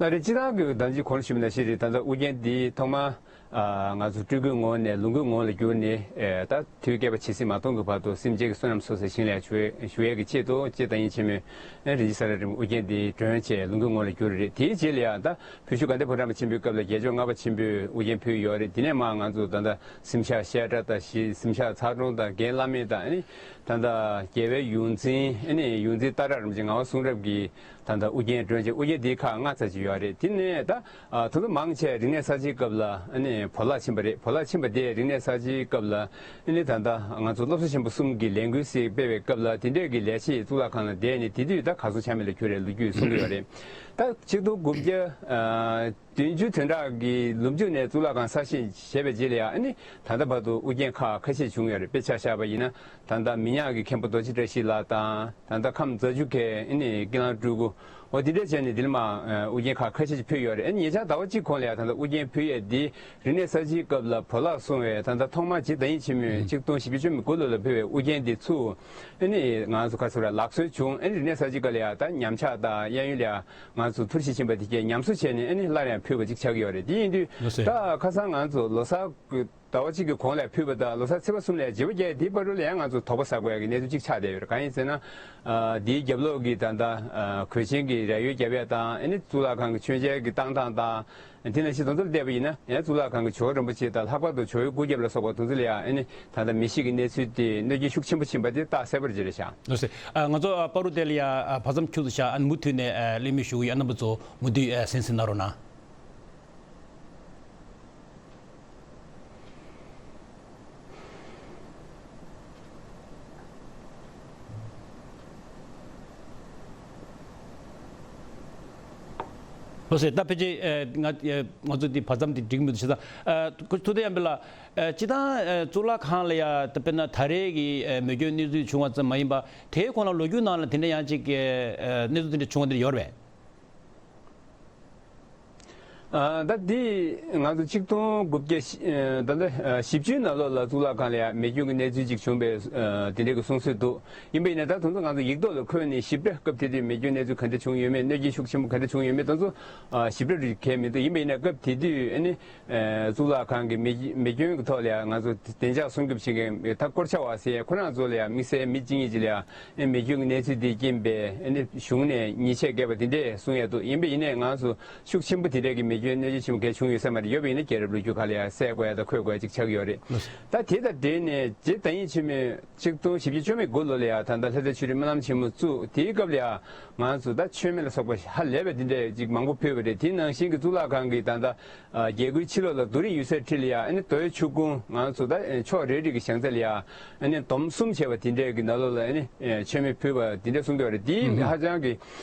ལགས་རེད། སྤྱིར་བཏང་གི་ད་ཅི་གོང་ཞུས་པ་ནང་བཞིན་རེད། ད་ལྟ་ཨུ་རྒྱན་འདི་ཐོག་མར་ ཨ་ང་ཚོ་སྤྲུལ་སྐུའི་ངོ་བོ་ནས་ལོངས་སྐུའི་ངོ་བོ་ལ་བསྒྱུར་ནས། ཨེ་ད་དུས་བསྐལ་པ་ཇི་སྲིད་མ་སྟོང་གི་བར་དུ་སེམས་ཅན་གྱི་བསོད་ནམས་གསོག་སའི་ཞིང་ལས་ཞུ་ཞུ་ཡས་ཀྱི་ཆེད་དུ། སྤྱིར་བདག་ཉིད་ཆེན་མོས་ཨེ་རིན་ཆེན་ས་ར་རིན་པོ་ཆེ་ཨུ་རྒྱན་འདི་སྒྲོན་བྱས་ལོངས་སྐུའི་ངོ་བོ་ལ་བསྒྱུར་རེད། དེའི་རྗེས་ལ་ཡང་ད་བོད་གཞུང་དགའ་ལྡན་ཕོ་བྲང་པ་ཆེན་པོའི་སྐབས་ལ་རྒྱལ་མཆོག་ལྔ་པ་ཆེན་པོས་ཨུ་རྒྱན་ཕུལ་ཡོད་རེད། དེ་ནས་མར་ང་ཚོ་ད་ལྟ་གཟིམ་ཤག་བཤད་གྲྭ་དང་། གཞི་གཟིམ་ཤག་ཚ་གྲོང་དང་། རྒན་བླ་མེད་དང་། ཨ་ནི་ད་ལྟ་རྒྱལ་བའི་ཡོངས་འཛིན། ཨ་ནི་ཡོངས་འཛིན་ཏཱ་ར་རིན་པོ་ཆེ་ངག་དབང་གསུང་རབ་ཀྱི་ད་ལྟ་ཨུ་རྒྱན་སྒྲོན་བྱས། ཨུ་རྒྱན་འདིའི་ཁག་ལྔ་ཙམ་ཅིག་ཡོད་རེད། དེ་ནས་ད་ཨ་དེ་ཚོ་མང་ཆེ་རིག་གནས་གསར་བརྗེའི་སྐབས་ལ། ཨ་ནི་བོར་བརླག་ཕྱིན་པ་རེད། བོར་བརླག་ཕྱིན་པ་དེ་རིག་གནས་གསར་བརྗེའི་སྐབས་ལ། ཨ་ནི་ད་ལྟ་ང་ཚོ་སློབ་གསོ་ཆེན་པོ་གསུམ་གྱི་ལས་འགུལ་ཞིག་སྤེལ་བའི་སྐབས་ལ། དེ་འདྲས་ཀྱི་ལས་བྱེད་གཙུག་ལག་ཁང་ལ་བསྡད་ནས་དེ་དུས་ད་གར་སོང་ཆ་མེད་ལ་གྱུར་རེད། ལོ་རྒྱུས་གསུང་གི་ཡོད་རེད། ད་ཆིག་སྟོང་དགུ་བརྒྱ་ཨ་བདུན་ཅུ་དོན་གྲངས་ཀྱི་ལོ་མཇུག་ནས་གཙུག་ལག་ཁང་གསར་བཞེངས་བྱས་པའི་རྗེས་ལ་ཡང་། ཨ་ནི་ད་ལྟ་བར་དུ་ཨུ་རྒྱན་ཁག་ཁ་ཤས་བྱུང་ཡོད་རེད། དཔེ་ཆ་བཞག་པ་ཡིན་ན། ད་ལྟ་མི་ཉག་གི་མཁན་པོ་རྡོ་རྗེ་བཀྲ་ཤིས་ལགས་དང་། ད་ལྟ་ཁམས་རྫ་ཆུ་ཁའི་ཨ་ནི་ཀི་ལང་སྤྲུལ་སྐུ། འོ་དེ་འདྲས་བྱས་ནས་འདིར་མར་ཨུ་རྒྱན་ཁག་ཁ་ཤས་ཤིག་ཕུལ་ཡོད་རེད། ཨ་ནི་ཉེ་ཆར་ཟླ་བ་གཅིག་གོང་ལ་ཡང་ད་ལྟ་ཨུ་རྒྱན་ཕུལ་ཡས་འདི་རིག་གནས་གསར་བརྗེའི་སྐབས་ལ་བོར་བརླག་སོང་བའི། ད་ལྟ་ཐོག་མར་རྗེ་བདག་ཉིད་ཆེན་མོས་ཆིག་སྟོང་བཞི་བརྒྱ་བཅུ་མེད་དགུ་ལོ་ལ་ཕུལ་བའི་ཨུ་རྒྱན་འདི་ཚུར་ཨ་ནི་ང་ཚོ་ག་ཚོད་ར་ལག་སོན་བྱུང་། ཨ་ནི་རིག་གནས་གསར་བརྗེའི་སྐབས་ལ་ཡང་ད་ཉམས་ཆག་དང་། གཡས་གཡོན་ལ་ཡང་ང་ཚོ་འཐོར་ཞིག་ཕྱིན་པ་དེ་གས་ཉམས་གསོ་བྱས་ནས། ཨ་ནི་སླར་ཡང་ཕུལ་བ་ཅིག་ཆགས་ཀྱི་ཡོད་རེད། དེ་ཡིན་དུས་ལགས་སོ། ད་ཁ་སང་ང་ཚོ་ལོ་གསར་གྱི་ཟླ་བ་གཅིག་གི་གོང་ལ་ཕུལ་བ་དང་། ལོ་གསར་ཚེས་པ་གསུམ་ལ་བརྗེ་པོ་བརྒྱབ་པའི་བར་དུ་ལ་ཡང་ང་ཚོ་དོགས་པ་ཟ་དགོས་ཡ་གི་གནས་ཚུལ་གཅིག་ཆགས་བསྡད་ཡོད་རེད། གང་ཡིན་ཟེར་ན། ཨ་འདིའི་རྒྱབ་ལོགས་ཀྱི་ད་ལྟ་ཨ་གོས་ཆེན་གྱི་རས་ཡོལ་བརྒྱབ་ཡ་དང་། ཨ་ནི་གཙུག་ལག་ཁང་གི་མཆོད་མཇལ་གྱི་བཏང་སྟངས་དང་། དེ་ནང་བཞིན་དེ་ཚོར་བལྟས་པ་ཡིན་ན། ཡང་གཙུག་ལག་ཁང་གི་ཇོ་བོ་རིན་པོ་ཆེ་དང་། ལྷག་པར་དུ་ཇོ་བོའི་སྐུ་རྒྱབ་ལ་སོགས་པ་དེ་ཚོ་ལ་ཡང་། ཨ་ནི་ད་ལྟ་མེ་ཤི་ཀའི་གནས་ཚུལ་དེ་གནོད་སྐྱོན་ཤུགས་ཆེན་པོ་ཕྱིན་པ་དེ་རྟགས་གསལ་པོར་བརྗོད་རེད་ཤག། ལགས་སོ། ཨ་ང་ཚོ་ཨ་པ་རུ་དེ་ལ་ཡ་ཨ་བར་མཚམས་འཁྱུག་ཙམ་བཞག། ཨ་མུ་མཐུད་ནས་ཨ་གླེང་མོལ་ཞུ་གི་ཡོད། རྣམ་པ་ཚོ་མུ་མཐུད་ཨ་གསན་གཟིགས་གནང་རོགས་གནང་། ལགས་སོ། ད་ཕལ་ཆེར་ཨ་ང་ཨ་ང་ཚོ་འདི་བར་མཚམས་འདི་འགྲིག་མི་འདུག་བྱས་ཙང་། ཨ་སྐུ་ཞབས་ཐུབ་བསྟན་དབྱངས་འཕེལ་ལགས། ཨ་སྤྱིར་བཏང་ཨ་གཙུག་ལག་ཁང་ལ་ཡ་ད་དཔེར་ན་ད་རེས་ཀྱི་ཨ་མེ་སྐྱོན་གནས་ཚུལ་བྱུང་བ་ཙམ་མ་ཡིན་པ། དེའི་གོང་ལ་ལོ་རྒྱུས་ནང་ལ་དེ་འདྲ་ཡང་ཅིག་ཨ་གནས་ཚུལ་དེ་འདྲ་བྱུང་བ་དེ་འདྲ་ཡོད་རེད་པས། ཨ་ད་འདི་ང་ཚོ་ཆིག་སྟོང་དགུ་བརྒྱ་ཨ་ད་ལྟ་ཨ་བཞི་བཅུའི་ནང་ལོགས་ལ་གཙུག་ལག་ཁང་ལ་ཡ་མེ་སྐྱོན་གྱི་གནས་ཚུལ་ཅིག་བྱུང་བའི་ཨ་དེ་འདྲའི་གི་གསུང་སྲོལ་འདུག། ཡིན་པ་ཡིན་ན་ད་དེ་ཚོ་ང་ཚོ་ཡིག་ཐོག་ལ་འཁོད་ནས་ཞིབ་ཕྲ་སྐབས་དེ་དུས་མེ་སྐྱོན་གནས་ཚུལ་ག་འདྲ་བྱུང་ཡོད་མེད། གནོད་སྐྱོན་ཤུགས་ཆེན་པོ་ག་འདྲ་བྱུང་ཡོད་མེད་དེ་ཚོ་ཨ་ཞིབ་ཕྲ་རེ་གལ་མི་འདུག། ཡིན་པ་ཡིན་ན་སྐབས་དེ་དུས་ཨ་ནི་ཨ་གཙུག་ལག་ཁང་གི་མེ་མེ་སྐྱོན་གྱི་ཐོག་ལ་ཡ་ང་ཚོ་བདེ་འཇགས་སྲུང་སྐྱོབ་བྱེད་མཁན་ད་སྐོར་ཆ་བ་ཟེར་ཡ་ཁོ་རང་ཚོ་ལ་ཡ་དམིགས་བསལ་མི་གཅིག་གཉིས་ཅིག་ལ་ཡ། ཨེ་མེ་སྐྱོན་གྱི་གནས་ཚུལ་འདི་རྐྱེན་པས་ཨ་ནི་གཞུང་ནས་ཉེས་ཆད་བཀལ་བ་དེ་འདྲས་གསུང་ཡས་འདུག། ཡིན་པ་ཡིན་ནའི་ང་ཚོ་ཤུགས་ཆེན་པོ་དེ་འདྲས་ཀྱི་མེ་སྐྱོན་གནོད་སྐྱོན་ཆེན་པོ་གང་བྱུང་ཡོད་ས་མ་རེད། ཡོད་པ་ཡིན་ན་རྒྱལ་རབས་ལོ་རྒྱུས་ཁག་ལ་ཡང་གསལ་དགོས་ཡ་དང་འཁོད་དགོས་ཡ་ཅིག་ཆགས་ཀྱི་ཡོད་རེད། ད་དེ་དང་འབྲེལ་ནས་རྗེ་བདག་ཉིད་ཆེན་མོས་ཆིག་སྟོང་བཞི་བརྒྱ་བཅུ་མེད་དགུ་ལོ་ལ་ཡ་ད་ལྟ་ལྷ་ས་ཆོས་རིག་སྨོན་ལམ་ཆེན་མོ་བཙུགས། དེའི་སྐབས་ལ་ཡ་ང་ཚོ་ད་མཆོད་མེ་ལ་སོགས་པ་ཧ་ལས་པའི་དེ་འདྲས་ཅིག་མང་པོ་ཕུལ་བ་རེད། དེ་ནང་བཞིན་གྱི་གཙུག་ལག་ཁང་གི་ད་ལྟ་ཨ་རྒྱལ་སྒོའི་ཕྱི་ལོགས་ལ་རྡོ་རིང་ཡོད་སའི་འཁྲིས་ལ་ཡ་ཨ་ནི་རྡོའི་ཆུ་ཁུང་། ང་ཚོ་ད་ཕྱོགས་རེ་རེ་གི་བཞེངས་ཚད་ལ་ཡ་ཨ་ནི་འདོམ་གསུམ་བྱས་པ་དེ་འདྲས་ཀྱི་ནང་ལོགས་ལ་ཨ་ནི་མཆོད་མེ་ཕུལ་བ་དེ་འདྲས་གསུང་གི་ཡོད་རེད། དེ་ཧ་ཅང་གི་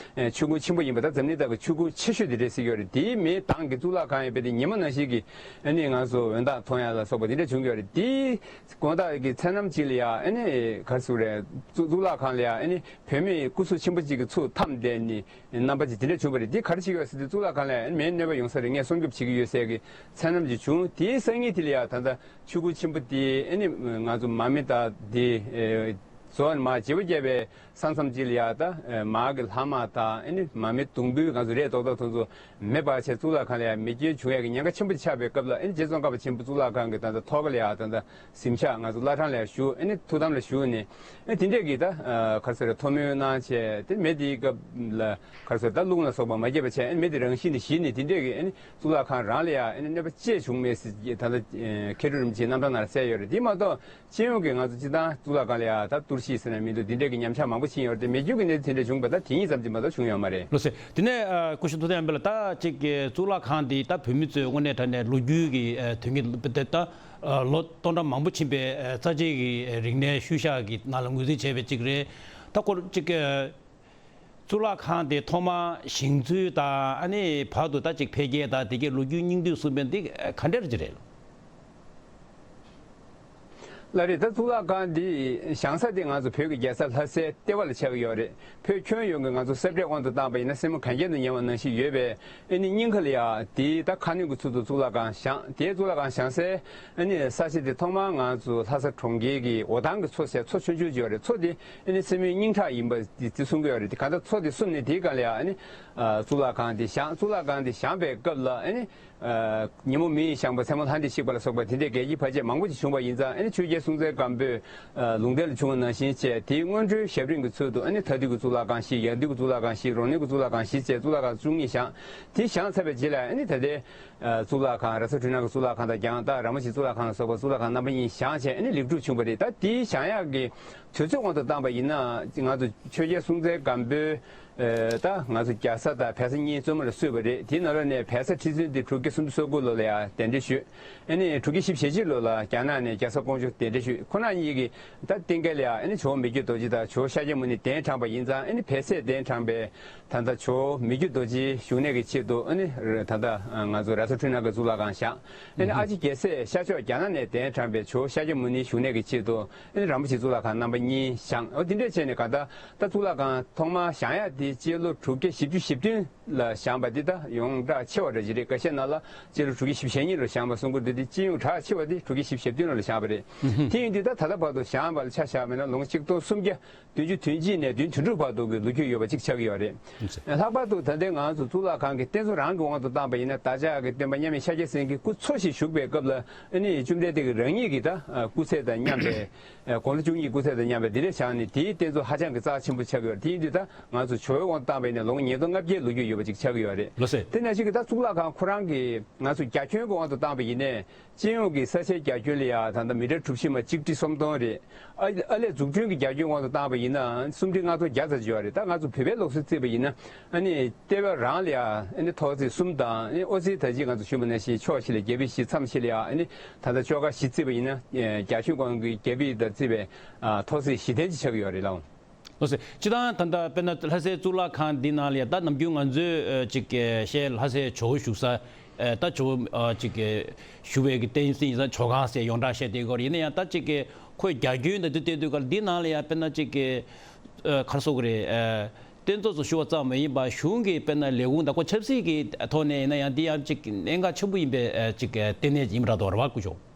ཆུ་ཁུང་ཆེན་པོ་ཡིན་པ། ད་འཛམ་གླིང་ལྟ་བུའི་ཆུ་ཁུང་ཆེ་ཤོས་དེ་འདྲས་ཟེར་གྱི་ཡོད་རེད། དེའི་མེ་མདངས་ཀྱིས་གཙུག་ལག་ཁང་ཡིན་པས་དེ་ཉི་མ་ནང་བཞིན་གྱི་ཨ་ནི་ང་ཚོ་འོད་མདངས་མཐོང་ཡ་ལ་སོགས་པ་དེ་འདྲས་བྱུང་གི་ཡོད་རེད། དེའི་དགོང་དག་གི་མཚན་ལམ་གཅིག་ལ་ཡ་ཨ་ནི་ག་རེ་ཟེར་དགོས་རེད། གཙུག་གཙུག་ལག་ཁང་ལ་ཡ་ཨ་ནི་བུད་མེད་སྐུ་གཟུགས་ཆེན་པོ་གཅིག་གིས་ཚུར་འཐམས་བསྡད་ནས་རྣམ་པ་ཅིག་དེ་འདྲ་བྱུང་བ་རེད། འདི་ག་རེ་བྱེད་ཀྱི་ཡོད་ཟེར་དུས་གཙུག་ལག་ཁང་ལ་ཡ་ཨ་ནི་མེའི་གནོད་པ་ཡོང་ས་རེད། ངས་སྲུང་སྐྱོབ་བྱེད་ཀྱི་ཡོད་ཟེར་གྱི་མཚན་ལམ་ཅིག་བྱུང་། དེའི་སང་ཉིན་དེ་ལ་ཡ་ད་ལྟ་ཆུ་ཁུང་ཆེན་པོ་དེ་ཨ་ནི་ང་ཚོ་མར་མེ་དང་དེ་ཨེ་བཟོ་བ་ནི་མར་བརྗེ་པོ་བརྒྱབ་པའི་ས་མཚམས་ཅིག་ལ་ཡ་ད་ཨེ་མར་གྱི་ལྷག་མ་དང་ཨ་ནི་མར་མེ་དུང་འབུད་ང་ཚོ་རས་རྡོག་རྡོག་དེ་ཚོ་མེ་འབར་བྱས་གཙུག་ལག་ཁང་ལ་ཡ་མེ་སྐྱོན་བྱུང་ཡས་ཀྱི་ཉེན་ཁ་ཆེན་པོ་ཆགས་པའི་སྐབས་ལ། ཨ་ནི་རྗེ་ཙོང་ཁ་པ་ཆེན་པོ་གཙུག་ལག་ཁང་གི་ད་ལྟ་ཐོག་ཁ་ལ་ཡ་ད་ལྟ་གཟིམ་ཤག་ང་ཚོ་བླ་བྲང་ལ་བཞུགས། ཨ་ནི་ཐུགས་དམ་ལ་བཞུགས་ནས། ཨ་དེ་འདྲས་ཀྱི་ད་ཨ་ག་རེ་ཟེར་ཐོག་མའི་གནང་བྱས་དེ་མེ་དེའི་སྐབས་ལ་ག་རེ་ཟེར་ད་རླུང་ལ་སོགས་པ་མ་སྐྱེས་པ་བྱས། ཨ་ནི་མེ་དེ་རང་བཞིན་གྱིས་ཞི་ནས་དེ་འདྲས་ཀྱི་ཨ་ནི་གཙུག་ལག་ཁང་རང་ལ་ཡ་ཨ་ནི་གནོད་པ་ཅི་བྱུང་མེད་ཟེར་ད་ལྟ་ཨ་མཁས་གྲུབ་རིན་པོ་ཆེའི་རྣམ་ཐར་ནང་ལ་གསལ་ཡོད་རེད། དེ་མ་གཏོགས་སྤྱི་ཡོངས་ཀྱི་ང་ཚོ་སྤྱིར་བཏང་གཙུག་ལག་ཁང་ལ་ཡ་ད་གཏོར་བཤིག་ཟེར་ན་མི་འདུག། དེ་འདྲས་ཀྱི་ཉམས་ཆག་མང་པོ་ཕྱིན་ཡོད་རེད་དེ། མེ་སྐྱོན་གྱི་གནས་ཚུལ་དེ་འདྲས་བྱུང་བ་ད་དེ་ཉིད་ཙམ་གྱིས་མ་གཏོགས་བྱུང་ཡོད་མ་རེད། ལགས་སོ། དེ་ནས་ཨ་སྐུ་ཞབས་ཐུབ་བསྟན་དབྱངས་འཕེལ་ལགས། ད་ཅིག་གི་གཙུག་ལག་ཁང་འདི་ད་བོད་མི་ཚོས་དངོས་གནས་དྲང་གནས་ལོ་རྒྱུས་ཀྱི་ཨ་དོན་གྱི་ད་ལོ་སྟོང་ཕྲག་མང་པོ་ཕྱིན་པའི་ཨ་རྩ་ཆེའི་གི་རིག་གནས་ཤུལ་བཞག་གི་ནང་ལ་ངོས་འཛིན་བྱས་པའི་གཅིག་རེད། ད་ཁོ་གཅིག་གི་གཙུག་ལག་ཁང་དེ་ཐོག་མ་བཞེངས་ཚུལ་དང་ཨ་ནི་བར་དུ་ད་ཅིག་འཕེལ་རྒྱས་དང་དེ་གའི་ལོ་རྒྱུས་སྙིང་བསྡུས་གསུངས་པའི་འདི་ག་འདྲ་ཅིག་རེད། ལགས་རེད། ད་གཙུག་ལག་ཁང་འདི་བཞེངས་ས་དེ་ང་ཚོ་བོད་ཀྱི་རྒྱལ་ས་ལྷ་སའི་ལྟེ་བ་ལ་ཆགས་ཀྱི་ཡོད་རེད། བོད་ཁྱོན་ཡོངས་ཀྱི་ང་ཚོ་ས་བཀྲའི་དབང་དུ་བཏང་པ་ཡིན་ན་སེན་མོ་གན་རྐྱལ་དང་མཉམ་པ་ནང་བཞིན་ཡོད་པའི་ཨ་ནི་སྙིང་ཁ་ལ་ཡ་དེའི་ད་ཁ་སྣོན་གྱི་ཚུལ་དུ་གཙུག་ལག་ཁང་བཞེངས། དེའི་གཙུག་ལག་ཁང་བཞེངས་སའི་ཨ་ནི་ས་ཆ་དེ་ཐོག་མར་ང་ཚོ་ལྷ་ས་གྲོང་ཁྱེར་གྱི་འོ་ཐང་གི་མཚོ་ཟེར་མཚོ་ཆུང་ཆུང་ཅིག་ཡོད་རེད། མཚོ་དེ་ཨ་ནི་སེན་མོའི་སྙིང་ཁྲག་ཡིན་པ་དེ་དེ་གསུང་གི་ཡོད་རེད། གང་ལྟར་མཚོ་དེ་བསུབས་ནས་དེའི་སྒང་ལ་ཡ་ཨ་ནི་ཨ་གཙུག་ལག་ཁང་དེ་བཞེངས། གཙུག་ལག་ཁང་དེ་བཞེངས་པའི་སྐབས་ལ་ཨ་ནི། ཉིན་མོ་མེ་ཡིས་བཞེངས་པ། མཚན་མོ་ལྷ་འདྲེས་བཤིག་པ་ལ་སོགས་པ་དེ་འདྲའི་གྱལ་སྙིགས་ཕལ་ཆེར་མང་པོ་ཞིག་བྱུང་བ་ཡིན་ཙང་ཨ་ནི་ཆོས་རྒྱལ་སྲོང་བཙན་སྒམ་པོས་ལུང་བསྟན་ལ་བྱུང་བ་ནང་བཞིན་བྱས། དེའི་སྔོན་འགྲོའི་ཞབས་རིམ་གྱི་ཚུལ་དུ་ཨ་ནི་མཐའ་འདུལ་གྱི་གཙུག་ལག་ཁང་བཞི། ཡང་འདུལ་གྱི་གཙུག་ལག་ཁང་བཞི། རོ་སྣོན་གྱི་གཙུག་ལག་ཁང་བཞི་བཅས་གཙུག་ལག་ཁང་བཅུ་གཉིས་བཞེངས། དེ་བཞེངས་ཚར་བའི་རྗེས་ལ་ཨ་ནི་ད་ལྟའི་གཙུག་ལག་ཁང་ར་ས་འཕྲུལ་སྣང་གི་གཙུག་ལག་ཁང་དང་རྒྱང་ཐག་ར་མོ་ཆེའི་གཙུག་ལག་ཁང་ལ་སོགས་པ་གཙུག་ལག་ཁང་རྣམ་པ་གཉིས་བཞེངས་བྱས་ཨ་ནི་ལེགས་གྲུབ་བྱུང་བ་རེད། ད་དེའི་བཞེངས་ཡག་གི་དུས་ཚོད་དབང་དུ་བཏང་པ་ཡིན་ན་ང་ཚོ་ཆོས་རྒྱལ་སྲོང་བཙན་སྒམ་པོས། ད་ང་ཚོ་རྒྱ་བཟའ་དང་བལ་བཟའ་གཉིས་བཙུན་མོ་ལ་གསོས་པ་རེད། དེའི་ནང་ལོགས་ནས་བལ་བཟའ་ཁྲི་བཙུན་དེ་དྲུག་བརྒྱ་སུམ་ཅུ་སོ་དགུ་ལོ་ལ་ཡང་གདན་འདྲེན་ཞུས། ཨ་ནི་དྲུག་བརྒྱ་བཞི་བཅུ་ཞེ་གཅིག་ལོ་ལ་རྒྱ་ནག་ནས་རྒྱ་བཟའ་ཀོང་ཇོ་གདན་འདྲེན་ཞུས། ཁོ་རང་གཉིས་ཀྱིས་ད་རྟེན་སྐལ་ལ་ཡང་ཨ་ནི་ཇོ་བོ་མི་བསྐྱོད་རྡོ་རྗེ་དང་ཇོ་བོ་ཤཱཀྱ་མུ་ནེ་གདན་དྲངས་པ་ཡིན་ཙང་། ཨ་ནི་བལ་བཟས་གདན་དྲངས་པའི་ད་ལྟ་ཇོ་བོ་མི་བསྐྱོད་རྡོ་རྗེ་བཞུགས་གནས་ཀྱི་ཆེད་དུ་ཨ་ནི་ད་ལྟ་ང་ཚོ་ར་ས་འཕྲུལ་སྣང་གི་གཙུག་ལག་ཁང་བཞེངས། ཨ་ནི་ཨ་ཅེ་རྒྱལ་སྲས་ཤར་ཕྱོགས་རྒྱ་ནག་ནས་གདན་དྲངས་པའི་ཇོ་བོ་ཤཱཀྱ་མུ་ནེ་བཞུགས་གནས་ཀྱི་ཆེད་དུ། ཨ་ནི་ར་མོ་ཆེའི་གཙུག་ལག་ཁང་རྣམ་པ་གཉིས་བཞེངས། འོ་དེ་འདྲས་བྱས་ནས་གང་ལྟར་ད་གཙུག་ལག་ཁང་ཐོག་མར་བཞེངས་ཡག་དེ་སྤྱི་ལོ་དྲུག་བརྒྱ་བཞི་བཅུ་ཞེ་བདུན་ལ་བཞེངས་པ་འདི་ད་ཡོངས་གྲགས་ཆེ་བ་འདྲ་ཅིག་རེད། འགའ་ཤས་ནང་ལ་སྤྱི་ལོ་དྲུག་བརྒྱ་བཞི་བཅུ་ཞེ་གཉིས་ལོ་བཞེངས་པ་གསུང་གི་འདུག་དེ་སྤྱི་ཡོངས་གྲགས་ཆེ་བ་དེ་དྲུག་བརྒྱ་བཞི་བཅུ་ཞེ་བདུན་ལོ་ལ་བཞེངས་པ་རེད། དེ་ཡིན་དུས་ད་ད་ལྟ་བར་དུ་བཞེངས་པ་ལ་ཆ་བཞག་པ་ཡིན་ན་ལོ་ངོ་ཆིག་སྟོང་སུམ་བརྒྱ་བདུན་ཅུ་དོན་གཅིག་ནས་བདུན་དོན་དྲུག་བར་དུ་གི་ལོ་རྒྱུས་ཡོད་པ་ཅིག་ཆགས་ཀྱི་ཡོད་རེད། ལྷག་པར་དུ་ད་ལྟའི་ང་ཚོ་གཙུག་ལག་ཁང་གི་རྟེན་གཙོ་རང་གི་དབང་དུ་བཏང་པ་ཡིན་ན། བདག་ཅག་གི་སྟོན་པ་མཉམ་མེད་ཤཱཀྱ་སེང་གེ་སྐུ་འཚོ་ཞིང་བཞུགས་པའི་སྐབས་ལ་ཨ་ནི་བཅོམ་ལྡན་འདས་ཀྱིས་རང་ཉིད་ཀྱི་ད་སྐུ་ཚད་དང་མཉམ་པའི། དགུང་ལོ་བཅུ་གཉིས་སྐུ་ཚད་དང་མཉམ་པའི་འདི་འདྲ་བཞེངས་ནས་དེའི་རྟེན་གཙོ་ཧ་ཅང་གི་རྩ་ཆེན་པོ་ཆགས་ཀྱི་ཡོད་རེད། དེ་ཡིན་དུས་ད་ང་ཚོ་ཇོ་བོའི་དབང་དུ་བཏང་པ་ཡིན་ན་ལོ་ངོ་ཉིས་སྟོང་ལྔ་བརྒྱའི་ལོ་རྒྱུས་ཡོད་པ་ཅིག་ཆགས་ཀྱི་ཡོད་རེད། ལགས་སེ། དེ་ནང་བཞིན་གྱི་ད་གཙུག་ལག་ཁང་ཁོ་རང་གི་ང་ཚོ་རྒྱ་ཁྱོན་གྱི་དབང་དུ་བཏང་པ་ཡིན་ནའི། སྤྱི་ཡོངས་ཀྱི་ས་ཆའི་རྒྱ་ཁྱོན་ལ་ཡང་ད་ལྟ་མི་ཊར་གྲུ་བཞི་མ་གཅིག་ཁྲི་སུམ་སྟོང་རེད། ཨ་ཨ་ལས་འཛུགས་སྐྲུན་གྱི་རྒྱ་ཁྱོན་དབང་དུ་བཏང་པ་ཡིན་ན་སུམ་ཁྲི་ལྔ་སྟོང་བརྒྱ་ཙམ་ཅིག་ཡོད་རེད། ད་ང་ཚོ་བོད་པའི་ལུགས་སྲོལ་བརྩིས་པ་ཡིན་ན་ཨ་ནི་ལྟེ་བ་རང་ལ་ཡང་ཨ་ནི་ཐོག་བརྩེགས་གསུམ་དང་། ཨ་ནི་ཨོ་རྩེགས་ད་ཅི་ང་ཚོ་ཞུས་པ་ནང་བཞིན་ཕྱོགས་བཞི་ལ་རྒྱ་ཕིབས་བཞི། མཚམས་བཞི་ལ་ཡང་ཨ་ནི་ད་ལྟ་ཅོག་ཁ་བཞི་བརྩིས་པ་ཡིན་ན་རྒྱ་ཁྱོན་གོང་གི་རྒྱ་ཕིབས་དང་བརྩིས་པའི་ཐོག་བརྩེགས་བཞི་ལྡན་ཅིག་ཆགས་ཀྱི་ཡོད་རེད་ལགས། ལགས་སེ། སྤྱིར་བཏང་ད་ལྟ་དཔེར་ན་ལྷ་སའི་གཙུག་ལག་ཁང་འདི་ནང་ལ་ཡང་ད་ནམ་རྒྱུན་ང་ཚོས་ཨ་ཅིག་གི་བཤད་ལྷ་སའི་ཇོ་བོ་བཞུགས་ས། ཨ་ད་ཇོ་བོ་ཨ་ཅིག་གི་བཞུགས་པའི་གི་རྟེན་གཞི་ཡིན་ཙང་ཇོ་ཁང་ཟེར་ཡོངས་གྲགས་བཤད་བསྡད་ཀྱི་ཡོད་རེད། ཡིན་ན་ཡང་ད་ཅིག་གི་ཁོའི་རྒྱ་ཁྱོན་དང་དེ་བལྟས་དུས་ག་ལ་འདི་ནང་ལ་ཡང་དཔེར་ན་ཅིག་གི་ཨ་ག་རེ་ཟེར་དགོས་རེད། ཨ་རྟེན་གཙོ་ཚོ་བཞུགས་པ་ཙམ་མ་ཡིན་པར་གཞུང་གི་དཔེར་ན་ལས་ཁུངས་དང་ཁོ་ཆབ་སྲིད་ཀྱི་ཐོག་ནས་ཡིན་ན་ཡང་འདི་ཡང་ཅིག་གནད་འགག་ཆེན་པོ་ཡིན་པའི་ཨ་ཅིག་གི་ལྟེ་གནས་ཡིན་པ་འདྲ་འདུག་རེད་པ། སྐུ་ཞབས།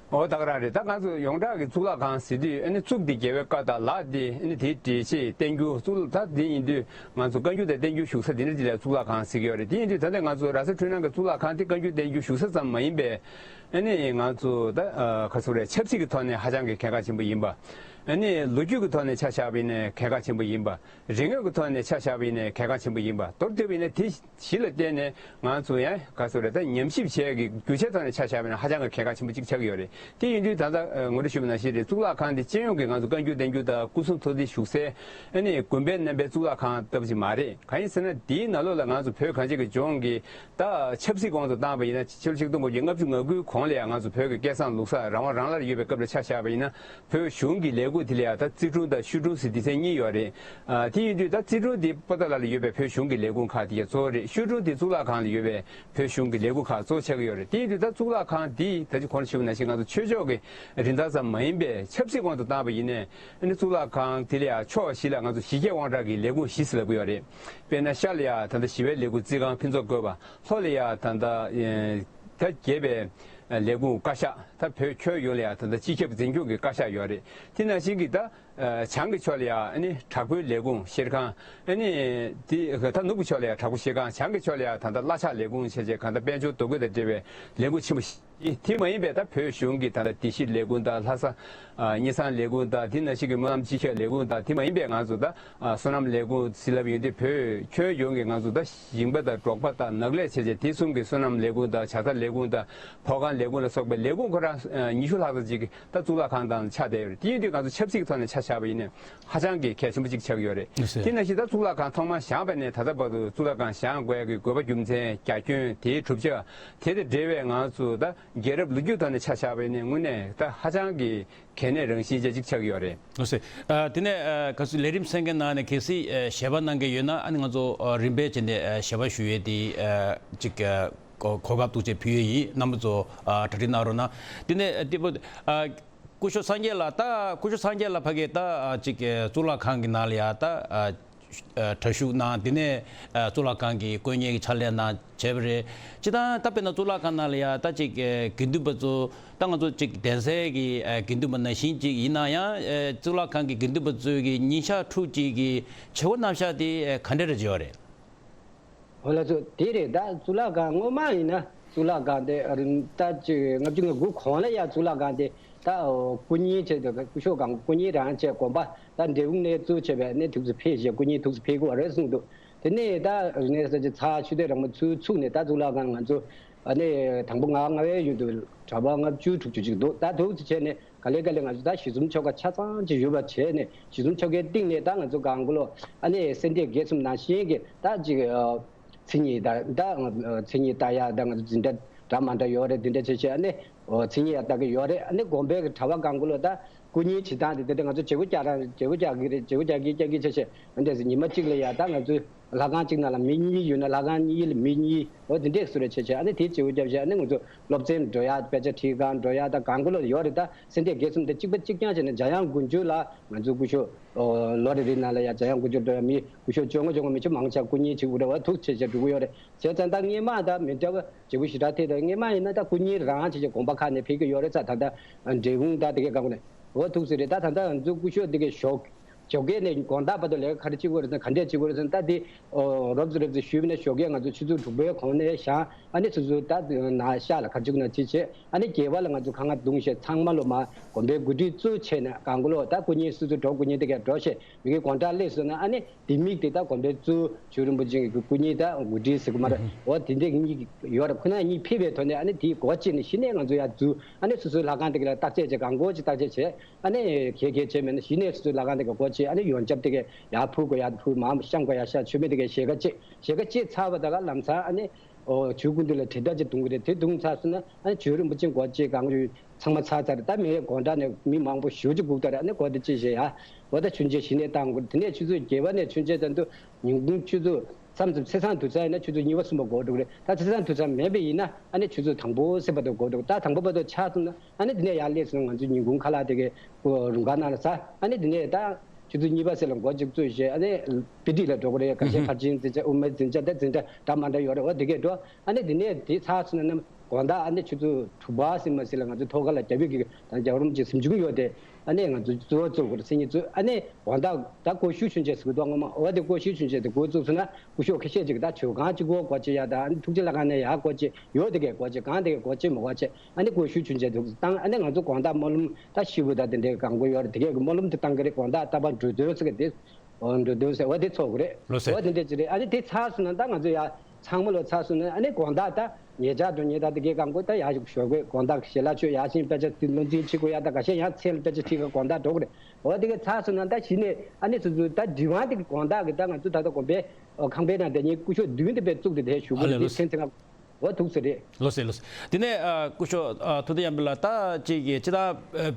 འོ་ད་ག་རང་རེད། ད་ང་ཚོ་ཡོངས་གྲགས་ཀྱི་གཙུག་ལག་ཁང་ཟེར་དུས་ཨ་ནི་གཙུག་དེ་རྒྱལ་བའི་བཀའ་དང་ལག་དེ་ཨ་ནི་དེའི་འགྲེལ་བྱེད་བསྟན་འགྱུར། གཙུག་ལག་ད་དེ་ཡིན་དུས་ང་ཚོ་བཀའ་འགྱུར་དང་བསྟན་འགྱུར་བཞུགས་ས་དེ་འདྲ་དེ་ལ་གཙུག་ལག་ཁང་ཟེར་གྱི་ཡོད་རེད། དེ་ཡིན་དུས་ད་ལྟ་ང་ཚོ་ར་ས་འཕྲུལ་སྣང་གི་གཙུག་ལག་ཁང་དེ་བཀའ་འགྱུར་བསྟན་འགྱུར་བཞུགས་ས་ཙམ་མ་ཡིན་པའི་ཨ་ནི་ང་ཚོ་ད་ག་ཚོད་རེད། ཆབ་སྲིད་ཀྱི་ཐོག་ནས་ཧ་ཅང་གི་གལ་འགངས་ཆེན་པོ་ཡིན་པ། ཨ་ནི་ལོ་རྒྱུས་ཀྱི་ཐོག་ནས་ཆ་བཞག་པ་ཡིན་ནའི་གལ་འགངས་ཆེན་པོ་ཡིན་པ། རིག་དངོས་ཀྱི་ཐོག་ནས་ཆ་བཞག་པ་ཡིན་ནའི་གལ་འགངས་ཆེན་པོ་ཡིན་པ། མདོར་བསྡུས་པ་ཡིན་ན་དེ་བཞི་ལ་བརྟེན་ནས་ང་ཚོ་ཡང་ག་ཚོད་རེད། ད་ཉམས་ཞིབ་བྱེད་ཀྱི་རྒྱུ་ཆའི་ཐོག་ནས་ཆ་བཞག་པ་ཡིན་ན་ཧ་ཅང་གི་གལ་འགངས་ཆེན་པོ་གཅིག་ཆགས་ཀྱི་ཡོད་རེད། དེ་ཡིན་དུས་ད་ལྟ་ངོ་སྤྲོད་ཞུས་པ་ནང་བཞིན་རེད། གཙུག་ལག་ཁང་འདི་སྤྱི་ཡོངས་ཀྱི་ང་ཚོ་བཀའ་འགྱུར་བསྟན་འགྱུར་དང་སྐུ་གསུང་ཐུགས་རྟེན་བཞུགས་སའི་ཨ་ནི་དགོན་པའི་རྣམ་པའི་གཙུག་ལག་ཁང་ལྟ་བུ་ཅིག་མ་རེད། གང་ཡིན་ཟེར་ན་དེའི་ནང་ལོགས་ལ་ང་ཚོ་བོད་གངས་ཅན་གྱི་ལྗོངས་ཀྱི་ད་ཆབ་སྲིད་དབང་དུ་བཏང་པ་ཡིན་ན་ཕྱི་ལོ་ཆིག་སྟོང་དགུ་བརྒྱ་ལྔ་བཅུ་ང་དགུའི་གོང་ལ་ཡང་ང་ཚོ་བོད་ཀྱི་སྐལ་བཟང་ལུགས་བཟང་རང་དབང་རང་བླངས་ཡོད་པའི་སྐབས་ལ་ཆ་བཞག་པ་ཡིན་ན། བོད་གཞུང་གི་ལས་ཁུངས་དེ་ལ་ཡང་ད་རྩིས་དྲུང་དང་ཤོག་དྲུང་ཟེར་སྡེ་ཚན་གཉིས་ཡོད་རེད། ཨ་དེ་ཡིན་དུས་ད་རྩིས་དྲུང་དེ་པོ་ཏཱ་ལ་ལ་ཡོད་པའི་བོད་གཞུང་གི་ལས་ཁུངས་ཁག་དེ་ཡང་གཙོ་བོ་རེད། ཤོག་དྲུང་དེ་གཙུག་ལག་ཁང་ལ་ཡོད་པའི་བོད་གཞུང་གི་ལས་ཁུངས་ཁག་གཙོ་བོ་ཆགས་ཀྱི་ཡོད་རེད། དེ་ཡིན་དུས་ད་གཙུག་ལག་ཁང་དེ་ད་ཅི་གོང་ལ་ཞུས་པ་ནང་བཞིན་ང་ཚོ་ཆོས་ཕྱོགས་ཀྱི་རིན་ཐང་ཙམ་མ་ཡིན་པའི་ཆབ་སྲིད་དབང་དུ་བཏང་པ་ཡིན་ནའི་ཨ་ནི་གཙུག་ལག་ཁང་དེ་ལ་ཡང་ཕྱོགས་བཞི་ལ་ང་ཚོ་ཞི་རྒྱས་དབང་དྲག་གི་ལས་ཁུངས་བཞི་ཟེར་ལབ་ཀྱི་ཡོད་རེད། དཔེར་ན་ཤར་ལ་ཡང་ད་ལྟ་ཞི་བའི་ལས་ཁུངས་རྩིས་ཁང་ཕུན་ཚོགས་བཀོད་པ། ལྷོ་ལ་ཡང་ད་ལྟ་ད་རྒྱས་པའི་ལས་ཁུངས་བཀའ་ཤག་ད་བོད་ཁྱོན་ཡོངས་ལ་ཡང་ད་ལྟ་སྤྱི་ཁྱབ་འཛིན་སྐྱོང་གི་བཀའ་ཤག་ཡོད་རེད། དེ་ནང་བཞིན་གྱི་ད་བྱང་གི་ཕྱོགས་ལ་ཡང་ཨ་ནི་དྲག་པོའི་ལས་ཁུངས་བཤེར་ཁང་། ཨ་ནི་དེ་ད་ནུབ་ཀྱི་ཕྱོགས་ལ་ཡང་དྲག་པོ་བཤེར་ཁང་། བྱང་གི་ཕྱོགས་ལ་ཡང་ད་ལྟ་བླ་ཕྱག་ལས་ཁུངས་བྱས་བྱས་གང་ལྟར་དཔལ་འབྱོར་འདུ་འགོད་དང་འབྲེལ་བའི་ལས་ཁུངས་ཆེན་པོ་བཞི། དེ་མ་ཡིན་པའི་ད་བོད་གཞུང་གི་ད་ལྟ་བདེ་སྐྱིད་ལས་ཁུངས་དང་ལྷ་ས་ཨ་དངུལ་ཁང་ལས་ཁུངས་དང་། དེ་ནང་བཞིན་གྱི་སྨོན་ལམ་སྤྱི་ཁྱབ་ལས་ཁུངས་དང་། དེ་མ་ཡིན་པའི་ང་ཚོ་ད་ཨ་སོ་ནམ་ལས་ཁུངས་ཟེར་ལབ་ཡོང་དུས་བོད་ཁྱོན་ཡོངས་ཀྱི་ང་ཚོ་ད་ཞིང་པ་དང་འབྲོག་པ་དང་ནགས་ལས་བྱས་བྱས་དེ་གསུམ་གྱི་སོ་ནམ་ལས་ཁུངས་དང་ཇ་ཚ་ལས་ཁུངས་དང་ཕོ་ཁང་ལས་ཁུངས་ལ་སོགས་པའི་ལས་ཁུངས་ཁོ་རང་ཨ་ཉི་ཤུ་ལྷག་ཙམ་ཅིག་གི་ད་གཙུག་ལག་ཁང་དང་ཆགས་བསྡད་ཡོད་རེད། དེ་ཡིན་དུས་ང་ཚོ་ཆབ་སྲིད་ཀྱི་ཐོག་ནས་ཆ་བཞག་པ་ཡིན་ན་ཧ་ཅང་གི་གལ་ཆེན་པོ་གཅིག་ཆགས་ཀྱི་ཡོད་རེད། ལགས་སོ། དེ་ནང་བཞིན་ད་གཙུག་ལག་ཁང་ཐོག་མར་བཞེངས་པ་ནས་ད་ལྟ་བར་དུ་གཙུག་ལག་ཁང་བཞེངས་དགོས་ཡག་གི་དགོས་པ་རྒྱུ་མཚན། རྒྱ་ཁྱོན། དེའི་གྲུབ་ཆ། དེ་དང་འབྲེལ་བའི་ང་ཚོ་ད་རྒྱལ་རབས་ལོ་རྒྱུས་ཐོག་ནས་ཆ་བཞག་པ་ཡིན་ན་དངོས་གནས་ད་ཧ་ཅང་གི་གལ་གནད་རང་བཞིན་ཅན་གཅིག་ཆགས་ཀྱི་ཡོད་རེད། ལགས་སོ། ཨ་དེ་ནས་ཨ་གལ་སྲིད་ལས་རིམ་གསན་མཁན་ནང་ནས་གལ་སྲིད་ཨ་ཞལ་པར་གནང་མཁན་ཡོད་ན་ཨ་ནི་ང་ཚོ་ཨ་རིམ་པས་བྱས་ནས་ཨ་ཞལ་པར་ཞུ་ཡས་དེ་ཨ་ཅིག་ཨ་ གོ་གོ་སྐབས་ཐུགས་རྗེ་ཕུལ་ཡས་ཡིན། རྣམ་པ་ཚོ་ཨ་གྲ་སྒྲིག་གནང་རོགས་གནང་། དེ་ནས་ཨ་ཏི་པོ་ཨ་སྐུ་ཞབས་སངས་རྒྱས་ལགས། ད་སྐུ་ཞབས་སངས་རྒྱས་ལགས་ཕ་གི་ད་ཨ་ཅིག་གི་གཙུག་ལག་ཁང་གི་ནང་ལ་ཡ་ད་ཨ་ཨ་གྲྭ་བཞུགས་གནང་། དེ་ནས་ཨ་གཙུག་ལག་ཁང་གི་དཀོན་གཉེར་གྱི་ཕྱག་ལས་གནང་བྱས་པ་རེད། སྤྱིར་བཏང་ད་དཔེར་ན་གཙུག་ལག་ཁང་ནང་ལ་ཡ་ད་ཅིག་གི་དགེ་འདུན་པ་ཚོ། ད་ང་ཚོ་ཅིག་གདན་སའི་གི་ཨ་དགེ་འདུན་པ་ནང་བཞིན་ཅིག་ཡིན་ན་ཡང་། ཨ་གཙུག་ལག་ཁང་གི་དགེ་འདུན་པ་ཚོའི་གི་ཉིན་ཞག་ཕྲུགས་གཅིག་གི་བྱེད་སྒོ་རྣམ་གཞག་དེ་ཨ་ག་འདྲ་རེ་ཡོད་རེད། ཨོ་ལགས་སོ། དེ་རེད། ད་གཙུག་ལག་ཁང་སྔོན་མ་ཡིན་ན་གཙུག་ལག་ཁང་དེ་ཨ་རིམ་ད་ཅིག་ལྔ་བཅུ་ང་དགུ་གོང་ལ་ཡ་གཙུག་ལག་ཁང་དེ་ད་སྐུ་བརྙན་བྱས་ཏེ་སྐུ་ཞབས་གང་སྐུ་བརྙན་རང་བྱས། དགོན་པ་ད་འབྲས་སྤུངས་ནས་གཙོ་བྱས་པའི་གནས་ཐུགས་སུ་ཕེབས་བྱས། སྐུ་བརྙན་ཐུགས་སུ་ཕེབས་ཀྱི་ཡོད་རེད་གསུངས་འདུག་དེ་ནས་ད་རིག་གནས་གསར་བརྗེ་ཚར་ཆོས་དད་རང་མོས་ཚུར་ཚུགས་ནས་ད་གཙུག་ལག་ཁང་ང་ཚོ་ཨ་ནི་དང་པོ་ང་ང་བའི་ཡུལ་དུ་གྲྭ་པ་ལྔ་བཅུ་དྲུག་ཅུ་ཅིག་འདུག་ད་ཐུགས་སུ་བྱས་ནས་ག་ལེ་ག་ལེ་ང་ཚོ་ད་ཞི་འཛོམས་ཆོ་ག་ཆ་ཚང་ཅིག་ཡོད་པ་བྱས་ནས། ཞི་འཛོམས་ཆོ་གའི་སྟེང་ནས་ད་ང་ཚོ་གང་གོ་ལོ་ཨ་ནི་སེ་འབྲས་དགེ་གསུམ་ནང་བཞིན་གྱི་ད་ཅིག་ཨ་མཚན་ཉིད་ད་ད་མཚན་ཉིད་ལྟ་ཡག་ད་ང་ཚོ་འཛིན་གྲྭ་འདྲ་མ་འདྲ་ཡོད་རེད། འདི་འདྲ་བྱས་བྱས་ཨ་ནི་མཚན་ཉིད་ཡག་ལྟ་གི་ཡོད་རེད། ཨ་ནི་དགོན་པའི་གྲྭ་པ་གང་གོ་ལོ་ད་སྐུ་བརྙན་བྱེད་སྟངས་དེ་དེ་འདྲ་ང་ཚོ་བྱེད་སྒོ་རྒྱག་རང་བྱེད་སྒོ་རྒྱག་གི་རེད། བྱེད་སྒོ་རྒྱག་གི་རྒྱག་གི་བྱས་བྱས་ཨ་འདྲ་ཉི་མ་གཅིག་ལ་ཡ་ད་ང་ཚོའི་ལྷ་ཁང་གཅིག་ནང་ལ་མི་གཉིས་ཡོད་ན་ལྷ་ཁང་གཉིས་ལ་མི་གཉིས་འོ་དེ་འདྲས་བཟོ་རེ་བྱས་བྱས་ཨ་ནི་དེའི་བྱེད་སྒོ་བརྒྱབ་བྱས་ཨ་ནི་ང་ཚོ་སློབ་ཚན་འགྲོ་ཡག་དཔེ་ཆ་ཁྲིད་གང་འགྲོ་ཡག་ད་གང་གོ་ལོ་ཡོད་རེད། ད་སེ་འབྲས་དགེ་གསུམ་དེ་གཅིག་པ་གཅིག་རྐྱང་བྱས་ནས་འཇམ་དབྱངས་དགུན་ཆོས་ལ་ང་ཚོ་སྐུ་ཞབས་ལོ་རེ་རེ་ནང་ལ་ཡ་འཇམ་དབྱངས་དགུན་ཆོས་འགྲོ་ཡག་མི་སྐུ་ཞབས་བཅོ་ལྔ་བཅོ་ལྔ་མི་ཆོག་མང་ཆེ་སྐུ་བརྙན་བྱེད་དགོས་རེད། འོ་ཐུགས་ཆེ་ཆེ་འགྲོ་གི་ཡོད་རེད། བྱས་ཙང་ད་སྔས་མ་ད་མི་འདྲ་བ་བྱེད་སྒོ་ཞེ་དྲག་ཐེབས། ད་སྔས་མ་ཡིན་ན་ད་སྐུ་བརྙན་རང་བྱས་བྱས་དགོན་པ་ཁག་ནས་ཕེབས་ཀྱི་ཡོད་རེད། ས་ད་ད་འབྲས་སྤུངས་ད་དེ་གའི་སྒང་ནས་འོ་ཐུགས་སུ་རེད། ད་ད་ད་ང་ཚོ་སྐུ་ཞབས་དེ་གའི་ཞོགས་ཞོགས་ཀས་ནས་དགོང་དག་བར་དུ་ལས་ཀ་ག་རེ་བྱེད་དགོས་རེད་ཟེར་ན་ག་འདྲས་བྱེད་དགོས་རེད་ཟེར་ན་ད་དེ་ཨོ་རོབ་ཙམ་རོབ་ཙམ་ཞུས་པ་ན་ཞོགས་ཀས་ང་ཚོ་ཆུ་ཚོད་དྲུག་པའི་གོང་ནས་བཞེངས་ཨ་ནི་སོ་སོའི་ད་ན་ཤག་ལ་ག་རེ་བྱེད་དགོས་ན་དེ་བྱས་ཨ་ནི་དགེ་བ་ལ་ང་ཚོ་ཁ་ང་བརྡུངས་བྱས་ཚང་མ་ལོ་མ་དགོན་པའི་གོ་སྒྲིག་གཙོ་བྱས་ནས་གང་གོ་ལོ་ད་སྐུ་བརྙན་སོ་སོའི་འགྲོ་སྐུ་བརྙན་དེ་གས་འགྲོ་བྱས་མི་གི་དགོང་དག་སླེབས་སོང་ན་ཨ་ནི་དེ་མིག་དེ་ད་དགོན་པའི་གཙོ་ཆོས་རིན་པོ་ཆེ་གི་སྐུ་བརྙན་ད་གོ་སྒྲིག་ཟེར་གི་མ་རེད། འོ་དེ་འདྲས་གཉིས་ཡོད་རེད། ཁོ་ན་གཉིས་ཕེབས་པའི་ཐོག་ནས་ཨ་ནི་དེའི་སྒོ་ཕྱེ་ནས་གཞི་ནས་ང་ཚོ་ཡར་འཛུལ་ཨ་ནི་སོ་སོའི་ལྷ་ཁང་དེ་ག་ལ་བརྟག་དཔྱད་བྱས་གང་དགོས་ཅིག་བརྟག་དཔྱད་བྱས། ཨ་ནི་གལ་གལ་བྱས་མེད་ན་གཞི་ནས་སོ་སོའི་ལྷ་ཁང་དེ་ག་སྒོ་ཕྱེ་ཨ་ནི་ཡོན་ཆབ་དེ་ག་ཡར་ཕུལ་དགོས་ཡར་ཕུལ། མར་བཤམས་དགོས་ཡར་བཤམས། མཆོད་མེ་དེ་ག་ཞལ་ཁ་ཕྱེ་ཞལ་ཁ་ཕྱེ་ཚར་བ་དེ་ག་ལམ་སང་ཨ་ནི་ཨོ་ཇོ་སྐུ་མདུན་ལ་དྲིལ་བརྡ་ཅིག་བརྡུང་གི་རེད། དེ་བརྡུངས་ཚར་སོང་ན་ཨ་ནི་ཇོ་རིན་པོ་ཆེ་སྒོ་ཕྱེ་གང་ཡོད་ཚང་མ་ཚར་ཚར་རེད། ད་མི་དགོང་དག་ནས་མི་མང་པོ་ཞེ་པོ་ཅིག་སྒུག་བསྡད་རེད། ཨ་ནི་སྒོ་དེ་ཕྱེ་བྱས་ཡ་འོ་ད་མཆོད་མཇལ་གཞི་ནས་བཏང་དགོས་རེད། དེ་ནས་ཆུ་ཚོད་བརྒྱད་པ་ནས་མཆོད་མཇལ་ཙམ་དུ་ཉིན་གུང་ཆུ་ཚོད་མཚམས་མཚམས་ཆ་ཚང་དུས་ཚོད་ཡིན་ན་ཆུ་ཚོད་གཉིས་པ་གསུམ་པ་འགོར་འགྲོ་གི་རེད། ད་ཆ་ཚང་དུས་ཚོད་མེད་པ་ཡིན་ན་ཨ་ནི་ཆུ་ཚོད་དང་པོ་ཟེར་བར་དུ་འགོར་འགྲོ་གི། ད་དང་པོ་བར་དུ་ཆགས་སོང་ན་ཨ་ནི་དེ་ནས་ཡར་སླེབས་སོང་ན་ང་ཚོ་ཉིན་གུང་ཁ་ལག་དེ་གའི་རུམ་ཁག་ནང་ལ་ཟ། ཨ་ནི་དེ་ནས་ད་ཆུ་ཚོད་གཉིས་པ་ཟེར་ལ་འགོ་ཅིག་བཙུགས་བྱས་ཨ་ནི་དཔེ་ཁྲིད་ལ་འགྲོ་གི་རེད། ཁ་ཤས་ཕར་ཕྱིན་འཛིན་གྲྭ་དབུ་མའི་འཛིན་གྲྭ་ད་འཛིན་གྲྭ་འདྲ་མ་འདྲ་ཡོད་རེད། འོ་དེ་གའི་འགྲོ། ཨ་ནི་དེ་ནས་དེ་ཚར་སོང་ན་དགོང་དག་ཨ་ནི་ཆུ་ཚོད་དྲུག་པ་ཟིན་མ་ཟིན་ལ་ང་ཚོ་ཐོག་ཁ་ལ་རྒྱ་བོད་ཀྱི་དང་རྒྱལ་བ་རིན་པོ་ཆེ་གཟིམ་ཆུང་ཡོད་དེ། ཨ་ནི་ང་ཚོ་གཙོ་བོ་བཙུགས་དགོས་རེད། སེམས་ཉིད་གཙོ། ཨ་ནི་དགོང་དག་ད་སྒོ་ཕྱུགས་ཆུང་ཆེ་ཟེར་གི་འདུག་སྔོན་མ་འོ་དེ་སྒོ་ཕྱུགས་ཆུང་ཆེ་དེ་འགོ་བཙུགས་སོང་ན་སྐུ་ཞབས་ཁ་ཤས་ཅིག་ད་ཇོ་ཁང་གཅིག་པོ་སྒོ་ཕྱེ་ཡ་ད་ཨ་ནི་ཐུགས་རྗེ་ལྷ་ཁང་ནས་ཡར་སྒོ་ཕྱེ་ཡོད་དེ་གའི་སྒོ་ཕྱེ་གང་དེ་གའི་སྒོ་ཕྱེ་མི་སྒོ་ཕྱེ་ཨ་ནི་སྒོ་ཕྱུགས་ཆུང་ཆེ་དུ་བཏང་། ཨ་ནི་ང་ཚོ་དགོང་དག་སྨོན་ལམ་ད་ཤི་བོ་ད་དེ་འདྲའི་གང་དགོས་ཡོད་རེད། དེ་གའི་སྨོན་ལམ་དེ་བཏང་གི་རེད། དགོང་དག་རྟག་པར་འགྲོ་དོན་ཟེར་གི་དེ་འགྲོ་དོན་ཟེར་བ་དེ་ཚོགས་དགོས་རེད། ལགས་སོ། འོ་དེ་འདྲ་ཅིག་རེད། ཨ་ནི་དེ་ཚར་སོང་ན་ད་ང་ཚོ་ཡར་ཚང་མ་ལོ་ཚར་སོང་ན་ཨ་ནི་དགོང་དག་ད་ཉལ་ཆ་འགྲོ་ཉལ་ད་དེ་གའི་གང་དགོས་ད་ཡར་ཞིག་ཞོགས་པའི་དགོང་དག་ཞལ་ལག་མཆོད་ཡར་ཕྱིན་དཔེ་ཆ་དེ་བློ་འཛིན་བྱེད་དགོས་ཡ་ད་ག་ཤེད་ཡར་མཚན་ལ་དཔེ་ཆ་ཁྲིད་ག་དགོང་དག་འགྲོ་དགོས་རེད། འོ་དེ་གའི་ཚར་སོང་ན་ད་གཞི་ནས་ཨ་ནི་སོ་སོའི་ད་སྒྲིག་དབང་དེ་གི་དགོང་དག་གི་ད་ང་ཚོ་ད་ལྟ་དགོན་པའི་ཁང་པའི་ནང་བསྡད་མཁན་སྐུ་ཞབས་བདུན་དེ་དཔེ་བཙུགས་ཏེ་དེ་བཞུགས་དགོས་རེད། དེ་མཚན་ཚེ་ང་འོ་ཐུགས་སུ་རེད། ལགས་སོ་ལགས་སོ། དེ་ནས་ཨ་སྐུ་ཞབས་ཨ་ཐུབ་བསྟན་དབྱངས་པ་ལགས། ད་ཅིག་གི་ཅི་ད་ཨ་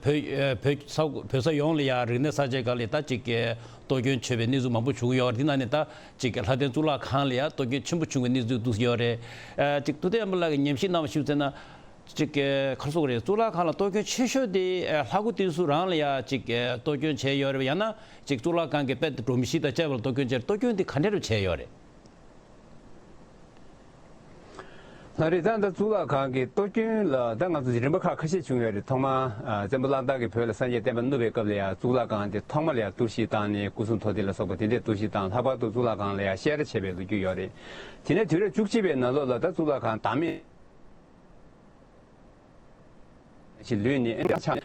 བོད་ཨ་བོད་ས་བོད་ས་ཡོངས་ལ་ཡ་རིག་གནས་གསར་བརྗེའི་སྐབས་ལ་ད་ཅིག་གི་གཏོར་སྐྱོན་བྱས་པའི་གནས་ཚུལ་མང་པོ་བྱུང་ཡོད་རེད། དེ་ནང་ནས་ད་ཅིག་གི་ལྷ་ལྡན་གཙུག་ལག་ཁང་ལ་ཡ་གཏོར་སྐྱོན་ཆེན་པོ་བྱུང་བའི་གནས་ཚུལ་འདུག་ཡོད་རེད། ཨ་ཅིག་ཐུབ་བསྟན་དབྱངས་པ་ལགས་ཀྱི་ཉམས་ཞིབ་གནང་བ་ཞུས་ཚེ་ན་ཅིག་གི་ག་རེ་ཟེར་དགོས་རེད། གཙུག་ལག་ཁང་ལ་གཏོར་སྐྱོན་ཆེ་ཤོས་དེ་ཨ་ལྷ་སྐུ་དེ་ཚོ་རང་ལ་ཡ་ཅིག་གི་གཏོར་སྐྱོན་བྱས་ཡོད་རེད་པས། ཡང་ན་ཅིག་གཙུག་ལག་ཁང་གི་དཔེ་སྒྲོམ་གཞི་དང་བཅས་པ་ལ་གཏོར་སྐྱོན་བྱས། གཏོར་སྐྱོན་དེ་ག་འདྲ་རུ་བྱས་ཡོད་རེད། ལགས་རེད། ད་ལྟ་གཙུག་ལག་ཁང་གི་གཏོར་སྐྱོན་ལ་ད་ང་ཚོ་རིམ་པ་ཁག་ཁ་ཤས་བྱུང་ཡོད་རེད། ཐོག་མར་ཨ་བཙན་པོ་གླང་དར་གྱིས་བོད་ལ་སངས་རྒྱས་བསྟན་པ་བསྣུབས་པའི་སྐབས་ལ་ཡང་གཙུག་ལག་ཁང་དེ་ཐོག་མ་ལ་ཡང་གཏོར་བཤིག་བཏང་ནས་སྐུ་གསུང་ཐུགས་རྟེན་ལ་སོགས་པ་དེ་འདྲས་གཏོར་བཤིག་བཏང་། ལྷག་པར་དུ་གཙུག་ལག་ཁང་ལ་ཡང་བཤས་ར་བྱས་པའི་ལོ་རྒྱུས་ཡོད་རེད། དེ་ནས་དུས་རབས་བཅུ་གཅིག་པའི་ནང་ལོགས་ལ་ད་གཙུག་ལག་ཁང་བདག་མེད་ཞིག་ལུས་ནས་ཨེ་ཆགས་ནས་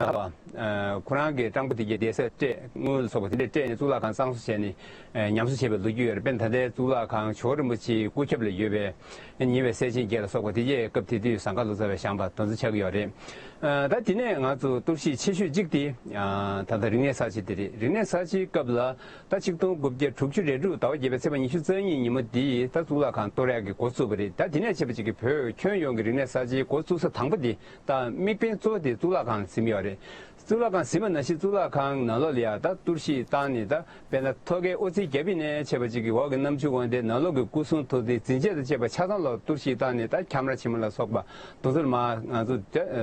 ཨ་ཁོ་རང་གི་སྤྲང་པོ་དེ་གའི་གདན་ས་སྤྲད། དངུལ་ལ་སོགས་པ་དེ་འདྲས་སྤྲད་ནས་གཙུག་ལག་ཁང་གཙང་བཟོ་བྱས་ནས་ཨ་ཉམས་གསོ་བྱས་པའི་ལོ་རྒྱུས་ཡོད་རེད། དཔེར་ན་ད་ལྟའི་གཙུག་ལག་ཁང་ཇོ་བོ་རིན་པོ་ཆེའི་སྐུ་ཁྱབ་ལ་ཡོད་པའི་ཉེ་བའི་སྲས་ཆེན་བརྒྱད་ལ་སོགས་པ་དེ་གའི་སྐབས་དེ་དུས་ཟངས་དཀར་ལོ་ཙཱ་བས་བཞེངས་པ་དེ་ཚོ་ཆགས་ཀྱི་ཡོད་རེད། ཨ་ད་དེ་ནས་ང་ཚོ་གཏོར་བཤིག་ཆེ་ཤོས་གཅིག་དེ་ཨ་ད་ལྟ་རིག་གནས་གསར་བརྗེ་དེ་རེད། རིག་གནས་གསར་བརྗེའི་སྐབས་ལ་ད་ཆིག་སྟོང་དགུ་བརྒྱ་དྲུག་ཅུ་རེ་དྲུག་ཟླ་བ་བརྒྱད་པའི་ཚེས་པ་ཉི་ཤུ་རྩ་གཉིས་ཉིན་མོ་འདི་ད་གཙུག་ལག་ཁང་གཏོར་ཡག་གི་འགོ་བཙུགས་པ་རེད། ད་དེ་ནས་བྱས་པ་ཅིག་གི་བོད་ཁྱོན་ཡོངས་ཀྱི་རིག་གནས་གསར་བརྗེའི་འགོ་བཙུགས་ས་དང་པོ་འདི་ད་དམིགས་འབེན་གཙོ་ དེ་གཙུག་ལག་ཁང་ཟིན་ཡོད་རེད། གཙུག་ལག་ཁང་ཟིན་པ་ནང་བཞིན་གཙུག་ལག་ཁང་ནང་ལོགས་ལ་ཡང་ད་གཏོར་བཤིག་བཏང་ནས། ད་དཔེར་ན་ཐོག་ཁའི་ཨོ་རྩིས་རྒྱབ་པའི་ནས་བྱས་པ་ཅིག་གི་འོག་གི་གནམ་ཆུ་འོང་དེ་ནང་ལོགས་ཀྱི་སྐུ་གསུང་ཐུགས་རྟེན་འཛིན་ཆས་དང་བཅས་པ་ཆ་ཚང་ལོག་གཏོར་བཤིག་བཏང་ནས། ད་ཁྱམས་ར་ཆེན་མོ་ལ་སོགས་པ་དེ་ཚོར་མར་ང་ཚོ་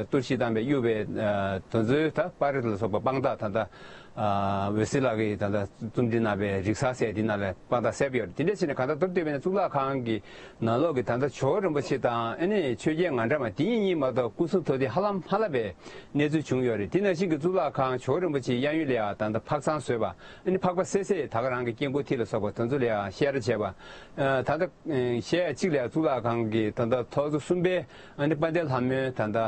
གཏོར་བཤིག་བཏང་བའི་གཡུག་པའི་དེ་ཚོའི་ད་པར་རིས་ལ་སོགས་པ་དཔང་རྟགས་ད་ལྟ་འོད་ཟེར་ལགས་ཀྱིས་ད་ལྟ་རྩོམ་སྒྲིག་གནང་བའི་རིག་གསར་ཟེར་འདི་ནང་ལ་དཔང་རྟགས་གསལ་པོ་ཡོད་རེད། དེ་འདྲ་བྱས་ནས་གང་ལྟར་མདོར་བསྡུས་པ་ཡིན་ན་གཙུག་ལག་ཁང་གི་ནང་ལོགས་ཀྱི་ད་ལྟ་ཇོ་བོ་རིན་པོ་ཆེ་དང་ཨ་ནི་ཆོས་རྒྱལ་ངག་དབང་གྲགས་པ་དེ་གཉིས་གཉིས་མ་གཏོགས་སྐུ་གསུང་ཐུགས་རྟེན་ཧ་ལམ་ཧ་ལམ་པའི་གནས་ཚུལ་བྱུང་ཡོད་རེད། དེ་ནང་བཞིན་གྱི་གཙུག་ལག་ཁང་ཇོ་བོ་རིན་པོ་ཆེའི་གཡས་གཡོན་ལ་ཡང་ད་ལྟ་ཕག་ཚང་བཟོས་པ། ཨ་ནི་ཕག་པ་བསད་བསད་ད་ག་རང་གི་དཀྱིལ་འཁོར་མཐིལ་ལ་སོགས་པ་དེ་ཚོ་ལ་ཡང་བཤད་གྲྭ་བྱས་པ། ད་ལྟ་གཞས་གཅིག་ལ་ཡང་གཙུག་ལག་ཁང་གི་ད་ལྟ་ཐོག་བརྩེགས་གསུམ་པའི་ཨ་ནི་དཔལ་ལྡན་ལྷ་མོའི་ད་ལྟ་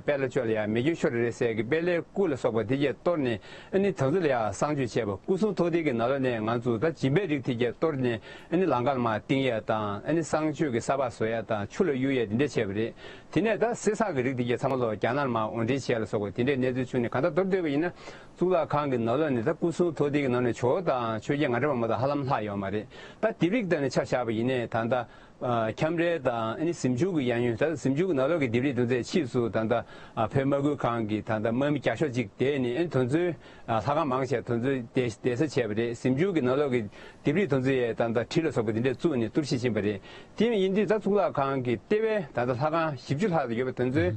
དཔལ་ལ་ཅོ་ལ་ཡང་མེ་སྐྱོན་ཤོར་རེད་ཟེར་གི་དཔལ་ལྷའི་སྐུ་ལ་སོགས་པ་དེ་གས་གཏོར་ནས། ཨ་ནི་དེ་ཚོ་ལ་ཡང་བསང་མཆོད་བྱས་པ། སྐུ་གསུང་ཐུགས་རྟེན་གྱི་ནང་ལོགས་ནས་ང་ཚོ་ད་སྦྱིན་པའི་རིགས་དེ་གས་གཏོར་ནས། ཨ་ནི་ལང་ཀར་མར་བཏིང་ཡས་དང་། ཨ་ནི་བསང་མཆོད་ཀྱི་ས་ཕག་བཟོ་ཡས་དང་ཆུ་ལ་གཡུག་ཡས་དེ་འདྲ་བྱས་པ་རེད། དེ་ནས་ད་གསེར་སྲང་གི་རིགས་དེ་གས་ཚང་མ་ལོག་རྒྱ་ནག་ལ་མར་དབོར་འདྲེན་བྱས་ལ་སོགས་པ་དེ་འདྲའི་གནས་ཚུལ་བྱུང་ནས། གང་ལྟར་མདོར་བསྡུས་པ་ཡིན་ན་གཙུག་ལག་ཁང་གི་ནང་ལོགས་ནས་ད་སྐུ་གསུང་ཐུགས་རྟེན་གྱི་ནང་ནས་ཇོ་བོ་དང་ཆོས་རྒྱལ་ངག་དབང་གྲགས་པ་མ་གཏོགས་ཧ་ལམ་ལྷག་ཡོད་མ་རེད། ད་ལྡེབས་རིས་དེ་ནས་ཆ་བཞག་པ་ཡིན་ནའི་ད་ལྟ་ཨ་ཁྱམས་རའི་དང་ཨ་ནི་གཟིམ་ཆུང་གི་གཡས་གཡོན། ད་གཟིམ་ཆུང་གི་ནང་ལོགས་ཀྱི་ལྡེབས་རིས་དེ་ཚོའི་ཕྱིས་སུ་ད་ལྟ་ཨ་བོད་དམག་ཁུལ་ཁང་གི་ད་ལྟ་དམག་མི་བརྒྱ་ཤོག་ཅིག་བསྡད་ནས། ཨ་ནི་དེ་ཚོའི་ཨ་ལྷ་ཁང་མང་ཆེ་བ་དེ་ཚོའི་གདན་གདན་ས་བྱས་པ་རེད། གཟིམ་ཆུང་གི་ནང་ལོགས་ཀྱི་ལྡེབས་རིས་དེ་ཚོ་ཡས་ད་ལྟ་གྲི་ལ་སོགས་པ་དེ་འདྲས་བཙུགས་ནས་གཏོར་བཤིག་ཕྱིན་པ་རེད། དེ་ཡིན་དུས་ད་གཙུག་ལག་ཁང་གི་ལྟེ་བའི་ད་ལྟ་ལྷ་ཁང་བཞི་བཅུ་ལྷག་ཡོད་པ་དེ་ཚོའི་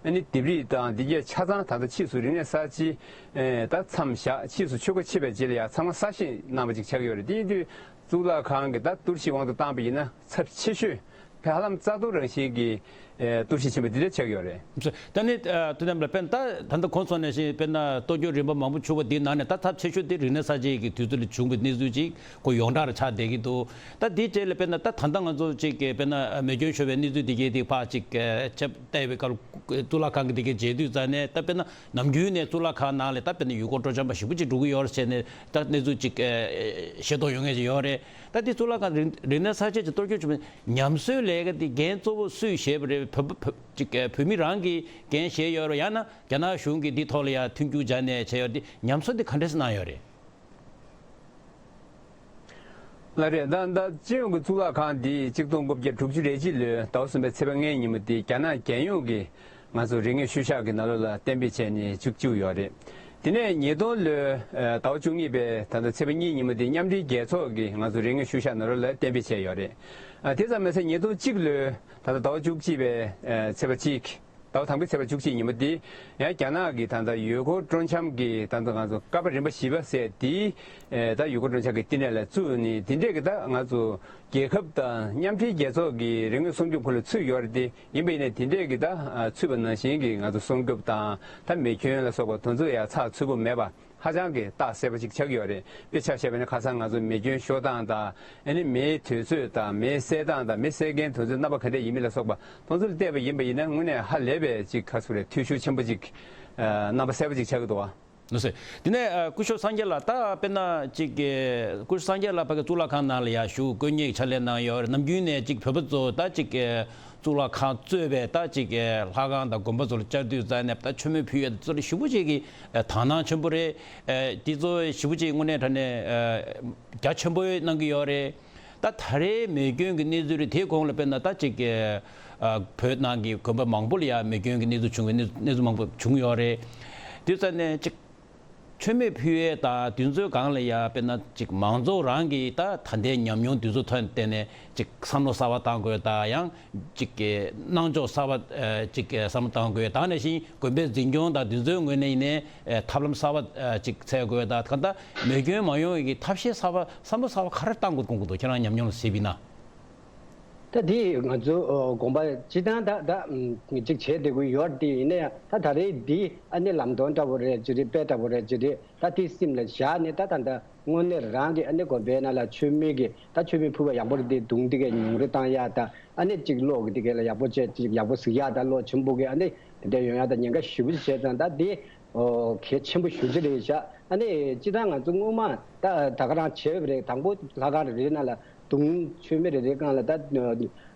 ཨ་ནི་ལྡེབས་རིས་དང་འདི་གས་ཆ་ཚང་ད་ལྟ་ཕྱིས་སུ་རིག་གནས་གསར་བརྗེ་ད་མཚམས་བཞག་ཕྱིས་སུ་ཆོས་འཁོར་ཕྱིན་པའི་རྗེས་ལ་ཡང་ཚང་མ་གསར་བཞེངས་གནང་བ་ཅིག་ཆགས་ཀྱི་ཡོད་རེད། དེ་ཡིན་དུས་གཙུག་ལག་ཁང་གི་ད་གཏོར་བཤིག་དབང་དུ་བཏང་པ་ཡིན་ན་ཚབས་ཆེ་ཤོས་ཕལ་ཧ་ལམ་རྩ་གཏོར་རང་བཞིན་གྱི་ཨེ་གཏོར་བཤིག་ཕྱིན་པ་འདི་འདྲ་ཆགས་ཡོད་རེད། ད་ནི་ཨ་དུས་ནམ་ལ་དཔེར་ན་ད་ད་ལྟ་གོང་སོང་ནས་ཤིང་དཔེར་ན་གཏོར་སྐྱོན་རིམ་པ་མང་པོ་བྱུང་བ་འདིའི་ནང་ནས་ད་ཚབས་ཆེ་ཤོས་དེ་རིག་གནས་གསར་བརྗེ་གི་དུས་ཚོད་ལ་བྱུང་བའི་གནས་ཚུལ་ཅིག་ཁོ་ཡོངས་གྲགས་རེ་ཆགས་བསྡད་ཀྱི་འདུག་ད་འདིའི་རྗེས་ལ་དཔེར་ན་ད་ད་ལྟ་ང་ཚོ་ཅིག་གི་དཔེར་ན་མེ་སྐྱོན་ཤོར་བའི་གནས་ཚུལ་འདི་གའི་དེ་ཕར་ཅིག་ཁྱབ་བལྟས་པའི་སྐབས་གཙུག་ལག་ཁང་གི་འདི་གའི་མཇལ་དུས་ཙང་ནས་ད་དཔེར་ན་ནམ་རྒྱུན་ནས་གཙུག་ལག་ཁང་ནང་ལ་ད་དཔེར་ན་ཡུལ་སྐོར་སྤྲོ་འཆམ་པ་ཞེ་པོ་ཅིག་འགྲོ་གི་ཡོད་རེད་ཟེར་ནས་ད་གནས་ཚུལ་ཅིག་ཤེས་རྟོགས་ཡོང་མཁན་ཅིག་ཡོད་རེད། ད་འདི་གཙུག་ལག་ཁང་རིག་རིག་གནས་གསར་བརྗེ་ཅིག་གཏོར་སྐྱོན་བྱུང་བའི་ཉམས་གསོའི་ལས་ཀ་འདི་འགན་གཙོ་བོ་སུས་བཞེས་པ་རེད། བོད་བོད་ཅིག་བོད་མི་རང་གིས་འགན་བཞེས་ཡོད་རེད། ཡང་ན་རྒྱ་ནག་གཞུང་གིས་འདི་ཐོག་ལ་ཡང་མཐུན་འགྱུར་སྦྱར་ནས་བྱས་ཡོད། འདི་ཉམས་གསོ་འདི་ག་འདྲས་སེ་གནང་ཡོད་རེད། ལགས་རེད། ད་ད་སྤྱི་ཡོངས་ཀྱི་གཙུག་ལག་ཁང་འདི་གཅིག་སྟོང་དགུ་བརྒྱ་དྲུག་ཅུ་རེ་གཅིག་ལོའི་ཟླ་བ་གསུམ་པའི་ཚེས་པ་ལྔའི་ཉིན་མོ་འདི་རྒྱ་ནག་རྒྱལ་ཡོངས་ཀྱི་ང་ཚོ་རིག་དངོས་ཤུལ་བཞག་གི་ནང་ལོགས་ལ་གཏན་འབེབས་བྱས་ནས་བཅུག་བཅུག་ཡོད་རེད། དེ་ནས་ཉིས་སྟོང་ལོའི་ཟླ་བ་བཅུ་གཉིས་པའི་ད་ལྟ་ཚེས་པ་གཉིས་ཉིན་མོ་འདི་མཉམ་འབྲེལ་རྒྱལ་ཚོགས་ཀྱི་ང་ཚོ་རིག་དངོས་ཤུལ་བཞག་ནང་ལོགས་ལ་གཏན་འབེབས་བྱས་ཡོད་རེད། དེ་ཙམ་མ་ཟད་ཉིས་སྟོང་གཅིག་ལོའི་ད་ལྟ་ཟླ་བ་བཅུ་གཅིག་པའི་ཚེས་པ་གཅིག་ཟླ་བ་དང་པོའི་ཚེས་པ་བཅུ་གཅིག་ཉིན་མོ་འདི་ཡང་རྒྱ་ནག་གི་ད་ལྟ་ཡུལ་སྐོར་སྤྲོ་འཆམ་གྱི་ད་ལྟ་ང་ཚོ་ཀ་པ་རིམ་པ་བཞི་པ་ཟེར་འདི་ད་ཡུལ་སྐོར་སྤྲོ་འཆམ་གྱི་བསྟི་གནས་ལ་བཙུགས་ནས། དེ་འདྲས་ཀྱི་ད་ང་ཚོ་རྒྱལ་ཁབ་དང་མཉམ་འབྲེལ་རྒྱལ་ཚོགས་ཀྱི་རིག་དངོས་སྲུང་སྐྱོབ་ཁུལ་ལ་ཚུད་ཡོད་རེད། དེ་ཡིན་པ་ཡིན་ནའི་དེ་འདྲས་ཀྱི་ད་ཚུད་པ་ནང་བཞིན་གྱི་ང་ཚོ་སྲུང་སྐྱོབ་དང་ད་མེ་སྐྱོན་ལ་སོགས་པ་དེ་ཚོ་ཡང་ཚགས་ཚུད་པོ་མེད་པ། ཧ་ཅང་གི་རྟགས་གསལ་པོ་ཅིག་ཆགས་ཀྱི་ཡོད་རེད། དཔེ་ཆ་བཞག་པ་ཡིན་ན་ཁ་སང་ང་ཚོ་མེ་སྐྱོན་ཤོར་སྟངས་དང་། ཨ་ནི་མེའི་དུས་ཚོད་དང་མེ་བསད་སྟངས་དང་མེ་བསད་མཁན་དེ་ཚོའི་རྣམ་པ་ག་འདྲས་ཡིན་མིན་ལ་སོགས་པ་དེ་ཚོ་ལ་བལྟས་པ་ཡིན་པ་ཡིན་ན་དངོས་གནས་ཧ་ལས་པའི་ཅིག་ཁ་སུ་རེད། འཐུས་ཤུགས་ཆེན་པོ་ཅིག་ཨ་རྣམ་པ་གསལ་པོ་ཅིག་ཆགས་ཀྱི་འདུག་བ། ལགས་སོ། དེ་ནས་ཨ་སྐུ་ཞབས་སངས་རྒྱས་ལགས། ད་དཔེར་ན་ཅིག་གི་སྐུ་ཞབས་སངས་རྒྱས་ལགས་ཕ་གི་གཙུག་ལག་ཁང་ནང་ལ་ཡང་བཞུགས་དཀོན་གཉེར་གྱི་ཕྱག་ལས་གནང་ཡོད་རེད། ནམ་རྒྱུན་ནས་ཅིག་བོད་པ་ཚོ་ད་ཅིག་གི་གཙུག་ལག་ཁང་གཙོས་པའི་ད་ཅིག་ལྷ་ཁང་དང་དགོན་པ་ཚོ་ལ་བཅར་དུས་ཙང་ནས་ད་མཆོད་མེ་ཕུལ་ཡས་ཚོ་ཞེ་པོ་ཅིག་གི་དག་སྣང་ཆེན་པོ་རེད། དེ་ཚོ་ཞེ་པོ་ཅིག་དངོས་གནས་དྲང་གནས་རྒྱ་ཆེན་པོ་གནང་གི་ཡོད་རེད། ད་ད་རེས་མེ་སྐྱོན་གྱི་གནས་ཚུལ་རེད། དེའི་གོང་ལ་དཔེར་ན་ད་ཅིག་གི་བོད་ནང་གི་དགོན་པ་མང་པོ་ལ་ཡང་མེ་སྐྱོན་གྱི་གནས་ཚུལ་བྱུང་བའི་གནས་གནས་ཚུལ་མང་པོ་བྱུང་ཡོད་རེད། དེ་ཙང་ནས་ཅིག་མཆོད་མེ་ཕུལ་ཡས་དང་དེ་ཚོའི་སྒང་ལ་ཡ་དཔེར་ན་ཅིག་མང་ཚོགས་རང་གིས་ད་ད་ལྟའི་ཉམས་མྱོང་དེ་ཚོ་ཐོག་ནས་བལྟས་ནས་ཅིག་བསམ་བློ་གསར་པ་བཏང་དགོས་དང་། ཡང་ཅིག་གི་གནང་ཕྱོགས་གསར་པ་ཨ་ཅིག་གི་བསམ་བློ་བཏང་དགོས། ད་ནང་བཞིན་དགོན་པའི་འཛིན་སྐྱོང་དང་དེ་ཚོའི་ངོས་ནས་ཡིན་ནའི་ཨ་ཐབས་ལམ་གསར་པ་ཨ་ཅིག་འཚོལ་དགོས་དང་། གང་ལྟར་མེ་སྐྱོན་མ་ཡོང་བའི་གི་ཐབས་ཤེས་གསར་པ་བསམ་བློ་གསར་པ་ག་རེ་བཏང་དགོས་དགོངས་ཀྱི་འདུག་ཁྱེད་རང་ཉམས་མྱོང་ལ་གཟིགས་པ་ཡིན་ན། ད་དེ་ང་ཚོ་ཨོ་དགོངས་པ་སྤྱི་བཏང་ད་ད་ཅིག་བྱས་བསྡད་ཀྱི་ཡོད་དེ། ཡིན་ན་ཡང་ད་ད་རེས་འདི་ཨ་ནི་ལམ་སྟོན་འདྲ་བོ་རེད་ཅི་རེད། དཔེ་འདྲ་བོ་རེད་ཅི་རེད། ད་དེ་སེམས་ལ་བཞག་ནས་ད་ད་ད་དངོས་གནས་རང་གི་ཨ་ནི་དགོན་པའི་ནང་ལ་མཆོད་མེ་གི་ད་མཆོད་མེ་ཕུལ་བ་ཡག་པོ་རེད། དེ་དུང་དེ་གའི་ཉུང་རུ་བཏང་ཡག་དང་། ཨ་ནི་ཅིག་གློག་གི་དེ་གའི་ལ་ཡག་པོ་བྱས་ཅིག་ཡག་པོ་གཟིགས་ཡག་དང་གློག་ཆེན་པོ་གི་ཨ་ནི་དེ་འདྲ་ཡོང་ཡག་དང་ཉེན་ཁ་ཞེ་པོ་ཅིག་བྱས་ཙང་ད་དེ་ཨོ་གལ་ཆེན་པོ་ཞེ་པོ་ཅིག་རེད་ཤག་ཨ་ནི་སྤྱི་བཏང་ང་ཚོ་སྔོན་མ་ད་ད་ག་རང་བྱས་པ་རེད། དང་པོ་ལྷ་ཁང་རེ་རེའི་ནང་ལ་དུང་མཆོད་མེ་རེ་རེའི་སྒང་ལ་ད་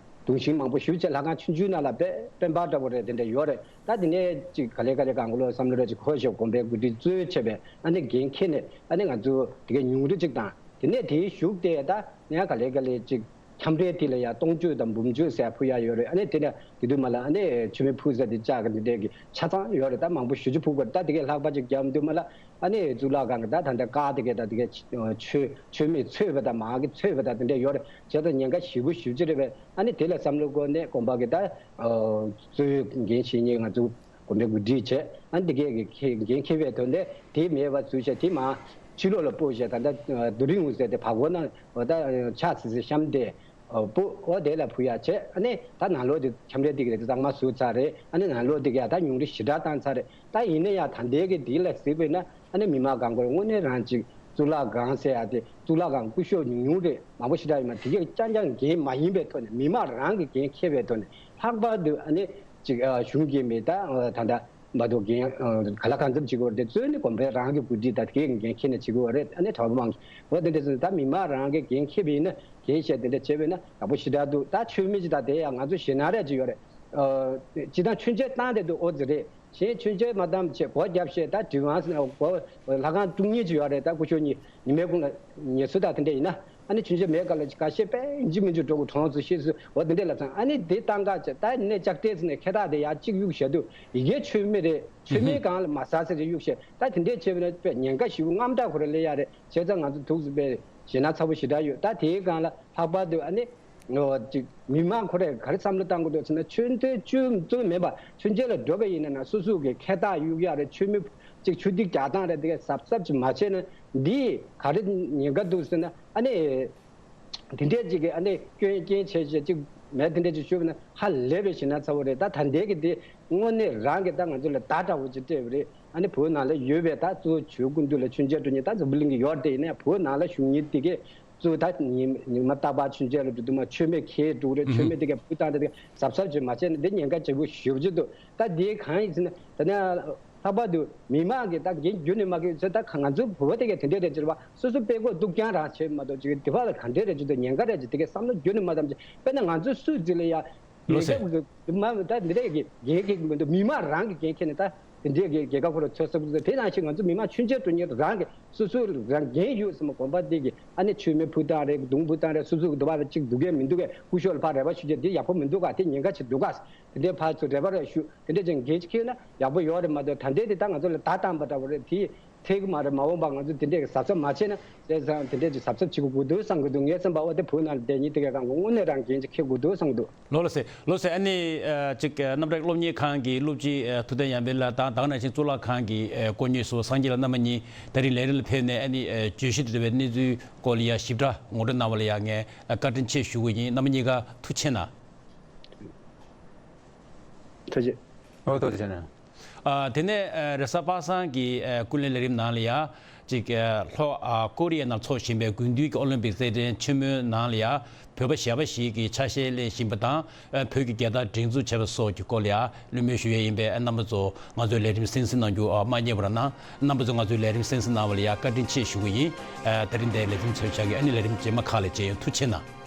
དུང་ཞེང་མང་པོ་ཞེ་པོ་ཅིག་ལྷ་ཁང་ཆུང་ཆུང་ནང་ལ་དཔེ་དཔེ་འབར་འདྲ་བོ་རེ་དེ་འདྲ་ཡོད་རེད། ད་དེ་ནས་ཅིག་ག་ལེ་ག་ལེ་གང་ག་ལོ་བསམ་བློ་རེ་ཅིག་འཁོར་ཞིག་དགོན་པའི་འགོ་ཁྲིད་གཙོས་བྱས་པའི་ཨ་ནི་འགན་འཁྱེར་ནས་ཨ་ནི་ང་ཚོ་དེ་གའི་ཉུང་རུ་ཅིག་བཏང་། དེ་ནས་དེའི་གཞུག་དེ་ད་ཡང་ག་ལེ་ག་ལེ་ཅིག་ ཁྱམས་རའི་དེ་ལ་ཡ་སྟོང་མཆོད་དང་འབུམ་མཆོད་ཟེར་ཕུལ་ཡ་ཡོད་རེད། ཨ་ནི་དེ་ནས་དེ་དུས་མ་ལ་ཨ་ནི་མཆོད་མེ་ཕུལ་ས་དེ་ལྕགས་ཀྱི་འདི་འདྲས་ཀྱི་ཆ་ཚང་ཡོད་རེད། ད་མང་པོ་ཞེ་པོ་ཅིག་ཕུལ་དགོས་རེད། ད་དེ་གའི་ལྷག་པ་ཅིག་བརྒྱབ་དུས་མ་ལ་ཨ་ནི་གཙུག་ལག་ཁང་གི་ད་ད་ལྟ་ཀ་དེ་གའི་ད་དེ་གའི་མཆོད་མཆོད་མེ་ཚོས་པ་དང་མར་གྱི་ཚོས་པ་དང་དེ་འདྲས་ཡོད་རེད། བྱས་ཙང་ཉེན་ཁ་ཞེ་པོ་ཞེ་པོ་ཅིག་རེད་པས། ཨ་ནི་དེ་ལ་བསམ་བློ་བསྐོར་ནས་དགོན་པ་གི་ད་གཙོ་བོའི་འགན་བཞེས་མཁན་ང་ཚོ་དགོན་པའི་གོ་སྒྲིག་བྱས། ཨ་ནི་དེ་གའི་གི་འགན་འཁྱེར་བའི་དོན་དེ་དེ་མེད་པ་བཟོས་བྱས། དེ་མར་ཕྱི་ལོགས་ལ་སྤོས་བྱས། ད་ལྟ་རྡོ་རིང་ངོས་ཟེར་དེ་བར་སྐོར་ན་འོ་ད་ཕྱག་ཚིག་ཚིག་བཤམས་ཏེ། ཨོ་སྤོ་ཨོ་དེ་ལ་ཕུལ་ཡ་བྱས། ཨ་ནི་ད་ནང་ལོགས་དེ་ཁྱམས་རའི་དེ་གི་རེད། དེ་གཙང་མ་བཟོས་ཚར་རེད། ཨ་ནི་ནང་ལོགས་དེ་གི་ཡ་ད་ཉུང་རུ་ཞེ་དྲག་བཏང་ཚར་རེད། ད་ཡིན་ན་ཡང་ད་ལྟའི་གི་དེ་ལ་གཟིགས་པ་ཡིན་ན་ཨ་ནི་མི་མང་གང་དགོས་དངོས་གནས་རང་ཅིག་གཙུག་ལག་ཁང་ཟེར་ཡ་དེ་གཙུག་ལག་ཁང་སྐུ་ཞབས་ཉུང་ཉུང་རེད། མང་པོ་ཞེ་དྲག་ཡིན་མ་དེ་གི་རྐྱང་རྐྱང་འགན་མ་ཡིན་པའི་ཐོག་ནས་མི་མང་རང་གི་འགན་འཁྱེར་བའི་ཐོག་ནས་ལྷག་པར་དུ་ཨ་ནི་ཅིག་གཞུང་གི་མི་ད་ད་ལྟ་མ་གཏོགས་འགན་ག་ལ་གང་འཚམ་བྱེད་དགོས་རེད། དེ་གཙོས་ནི་དགོན་པའི་རང་གི་འགོ་ཁྲིད་ད་དེ་གའི་འགན་འཁྱེར་ནས་བྱེད་དགོས་རེད། ཨ་ནི་གྲྭ་པ་མང་གི་འོ་དེ་འདྲ་ཟེར་ད་མི་མང་རང་གི་འགན་འཁྱེར་བ་ཡིན་ན་འགན་བཞེས་དེ་འདྲ་བྱས་པ་ཡིན་ན་ཡག་པོ་ཞེ་དྲག་འདུག་ད་མཆོད་མེ་ཅིག་ད་དེ་ཡང་ང་ཚོ་ཞེད་སྣང་རེ་ཅིག་ཡོད་རེད། སྤྱིར་བཏང་མཆོད་མཇལ་བཏང་དེ་འདུག་ཨོ་ཙི་རེད། གཞན་མཆོད་མཇལ་མ་བཏང་བྱས་སྒོ་བརྒྱབ་བྱས་ད་དྲི་བ་སྒོ་ལྷ་ཁང་དཀྲུག་མཁན་ཅིག་ཡོད་རེད། ད་སྐུ་ཞབས་ཉི་ཉི་མའི་གུང་ལ་ཉལ་ཚུལ་དང་དེ་འདྲ་ཡིན་ན། ཨ་ནི་མཆོད་མཇལ་མེད་ག་ལ་ཅིག་ཁ་ཤས་དཔེ་ཡིན་གཅིག་མིན་གཅིག་འགྲོ་དགོས་གྲོངས་ཚུལ་ཤེས་ཚུལ་འོ་དེ་འདྲས་ལབ་ཙང་། ཨ་ནི་དེ་བཏང་ག་བྱས་ད་ནས་ལྕགས་སྤྲེལ་ཚོ་ནས་ཁེ་ཐག་དེ་ཡར་གཅིག་གཡུག་བཞག་དུས་ཡི་གེ་མཆོད་མེ་རེད། མཆོད་མེའི་སྒང་ལ་མ་ཟག་ཟེར་རེ་གཡུག་བྱས། ད་དེ་འདྲས་བྱས་པ་ན་དཔེ་ཉེན་ཁ་ཞེ་པོ་རྔམ་སྐྲག་ཁོ་ར་སླེབས་ཡ་རེད། བྱས་ཙང་ང་ཚོ་ཐུགས་སུ་དཔེ་ཞེད་སྣང་ཚ་པོ་ཞེ་དྲག་ཡོད། ད་དེའི་སྒང་ལ་ལྷག་པར་དུ་ཨ་ནི། ཨོ་ཅིག་མི་མང་ཁོ་རས་ག་རེ་བསམ་བློ་བཏང་དགོས་འདུག་ཟེར་ན། མཆོད་རྟེན་བཅོས་བཅོས་མེད་པ་མཆོད་མཇལ་ལ་འགྲོ་བ་ཡིན་ན་ན་སོ་སོ་གི་ཁེ་ཐག་གཡུག་ཡག་རེད། མཆོད་མེ་ཅིག་ཆུ་ཐིགས་རྒྱག་སྟངས་རེད། དེ་གས་གཟབ་གཟབ་ཅིག་མ་བྱས་ན་འདི་ག་རེ་ཉེན་ཁ་འདུག་ཟེར་ན། ཨ་ནི་དེ་འདྲས་ཅིག་གི་ཨ་ནི་སྐྱོན་རྐྱེན་བྱས་བྱས་ཅིག་མེད་དེ་འདྲས་ཅིག་ཤོད་ན་ཧ་ལས་པའི་ཞེད་སྣང་ཚ་བོ་རེད། ད་ད་ལྟའི་གི་དེ་དངོས་གནས་རང་གི་ད་ང་ཚོ་ལ་བརྡ་འདྲ་བོ་ཅིག་སྤྲད་པ་རེད། ཨ་ནི་བོད་ནང་ལ་ཡོད་པའི་ད་གཙོ་བོ་ཇོ་སྐུ་མདུན་ལ་མཆོད་མཇལ་འགྲོ་མཁན་ད་འཛམ་བུ་གླིང་གི་ཡོད་རེད། ཡིན་ན་ཡང་བོད་ནང་ལ་བཞུགས་མཁན་དེ་གས། གཙོ་བོ་ད་ཉི་ཉི་མ་རྟག་པར་མཆོད་མཇལ་ལ་འགྲོ་དུས་མ་མཆོད་མེ་ཁྱེར་འགྲོ་རེད། མཆོད་མེ་དེ་གས་ཕུ་བཏང་དེ་གས་གཟབ་གཟབ་བྱས་མ་བྱས་ན་དེ་ཉེན་ཁ་ཆེ་པོ་ཞེ་པོ་ཅིག་འདུག་ད་དེ་གང་ཡིན་ཟེར་ན་ད་ནས་ལྷག་པར་དུ་མི་མང་གིས་ད་འགན་རྒྱུན་ནས་མ་འཁྱེར་ཚེ། ད་ང་ཚོ་བོད་པ་དེ་གས་དེ་འདྲས་རེད་ཅེས་པ་སོ་སོ་དཔེ་ཁོག་སྡུག་རྐྱང་རང་བྱེད་མ་གཏོགས་ཅིག་དེ་བ་ལ་ག་འདྲས་རེད་ཅེས་དང་ཉེན་ཁ་རེད་ཅེས་དེ་གས་བསམ་བློ་རྒྱུན་ནས་མ་བཏང་ཅིག་དཔེར་ན་ང་ཚོ་སུད་སི་ལ་ཡ་ལོ་ལས་སེ་ཀ་མ་ད་འདི་འདྲས་ཀྱི་འགན་འཁྱེར་མི་འདུག་མི་མང་རང་གི་འགན་འཁྱེར་ནས་ད། དེ་འདྲའི་གི་རྒྱལ་ཁབ་ཁོ་ར་ཚོད་ཟབ་ཟེར། དེ་ནང་བཞིན་ང་ཚོ་མི་མང་མཆོད་མཇལ་འགྲོ་མཁན་རང་གི་སོ་སོའི་རང་འགན་ཡོད་ཟེར་མ། དགོན་པ་འདི་གི་ཨ་ནི་མཆོད་མེ་ཕུ་བཏང་རེད། གདུང་ཕུ་བཏང་རེད། སོ་སོ་གི་འདུ་བ་ཅིག་འདུག་གས་མི་འདུག་གས། སྐུ་ཞབས་ལ་ཕར་རེ་བ་ཞུ་རྒྱུ་འདི་ཡག་པོ་མི་འདུག་ག་དེ་ཉེན་ཁ་ཅིག་འདུག་ག་དེ་འདྲའི་ཕར་ཚུར་རེ་བ་རེ་ཞུ། དེ་འདྲའི་ཅིག་འགན་ཅིག་འཁྱེར་ན་ཡག་པོ་ཡོད་རེད་མ་གཏོགས། ད་ལྟའི་དེ་ད་ང་ཚོ་ལ་བརྡ་བཏང་པ་འདྲ་བོ་རེད། དེ་ཐེག་གི་མ་རེད། མ་འོངས་པ་ང་ཚོ་དེ་འདྲའི་གི་གཟབ་གཟབ་མ་བྱས་ན། བྱས་ཙང་དེ་འདྲའི་ཅིག་གཟབ་གཟབ་བྱེད་དགོས་འདུག་བསམ་གི་འདུག་ངས་བསམ་པ་འོ་དེ་བོད་ནང་ལ་བསྡད་མཁན་དེ་གས་གང་གི་དངོས་གནས་རང་འགན་ཅིག་འཁྱེར་དགོས་འདུག་བསམ་གི་འདུག་ལགས་སོ། ལགས་སོ། ཨ་ནི་ཨ་ཅིག་གནམ་བྲག་སློབ་གཉེར་ཁང་གི་སློབ་སྤྱི་ཨ་ཐུབ་བསྟན་ཡར་འཕེལ་ལགས་དང་། ད་ག་ནང་བཞིན་གཙུག་ལག་ཁང་གི་ཨ་དཀོན་གཉེར་ཟུར་པ་སངས་རྒྱས་ལགས་རྣམ་པ་གཉིས་ད་རིང་ལས་རིམ་ལ་ཕེབས་ནས་ཨ་ནི་ཨ་བརྗོད་གཞི་དེ་འདྲ་བའི་གནས་ཚུལ་སྐོར་ལ་ཡ་ཞིབ་ཕྲ་ངོ་སྤྲོད་གནང་བ་ལ་ཡ་ངས་ཨ་བཀའ་དྲིན་ཆེ་ཞུ་གི་ཡིན། རྣམ་པ་གཉིས་ཀ་ཐུགས་རྗེ་གནང་། ཐུགས་རྗེ་ཆེ། ཨོ་ཐུགས་རྗེ་གནང་། ཨ་དེ་ནས་ཨ་རེས་གཟའ་པ་སངས་ཀྱི་ཨ་ཀུན་གླེང་ལས་རིམ་ནང་ལ་ཡ་ཅིག་ཨ་ལྷོ་ཨ་ཀོ་རི་ཡ་ནང་འཚོགས་བཞིན་པའི་དགུན་དུས་ཀྱི་ཨོ་ལིམ་པིག་རྩེད་འགྲན་ཆེན་མོའི་ནང་ལ་ཡ་བོད་པ་གཞས་པ་ཞིག་གིས་ཆ་ཤས་ལེན་བཞིན་པ་དང་། ཨ་བོད་ཀྱི་རྒྱལ་དར་སྒྲེང་འཛུགས་བྱས་པ་སོགས་ཀྱི་སྐོར་ལ་ཡ་གླེང་མོལ་ཞུ་ཡས་ཡིན་པས། ཨ་རྣམ་པ་ཚོ་ང་ཚོའི་ལས་རིམ་གསན་གཟིགས་གནང་རྒྱུ་ཨ་མ་བསྙེལ་བ་གནང་། རྣམ་པ་ཚོ་ང་ཚོའི་ལས་རིམ་གསན་གཟིགས་གནང་བ་ལ་ཡ་བཀའ་དྲིན་ཆེ་ཞུ་གི་ཡིན། ཨ་ད་རིང་འདིར་ལས་རིམ་མཚམས་བཞག་གི། ཨ་ནི་ལས་རིམ་རྗེས་མ་ཁག་ལ་མཇལ་ཡོང་། ཐུགས་རྗེ་གནང་།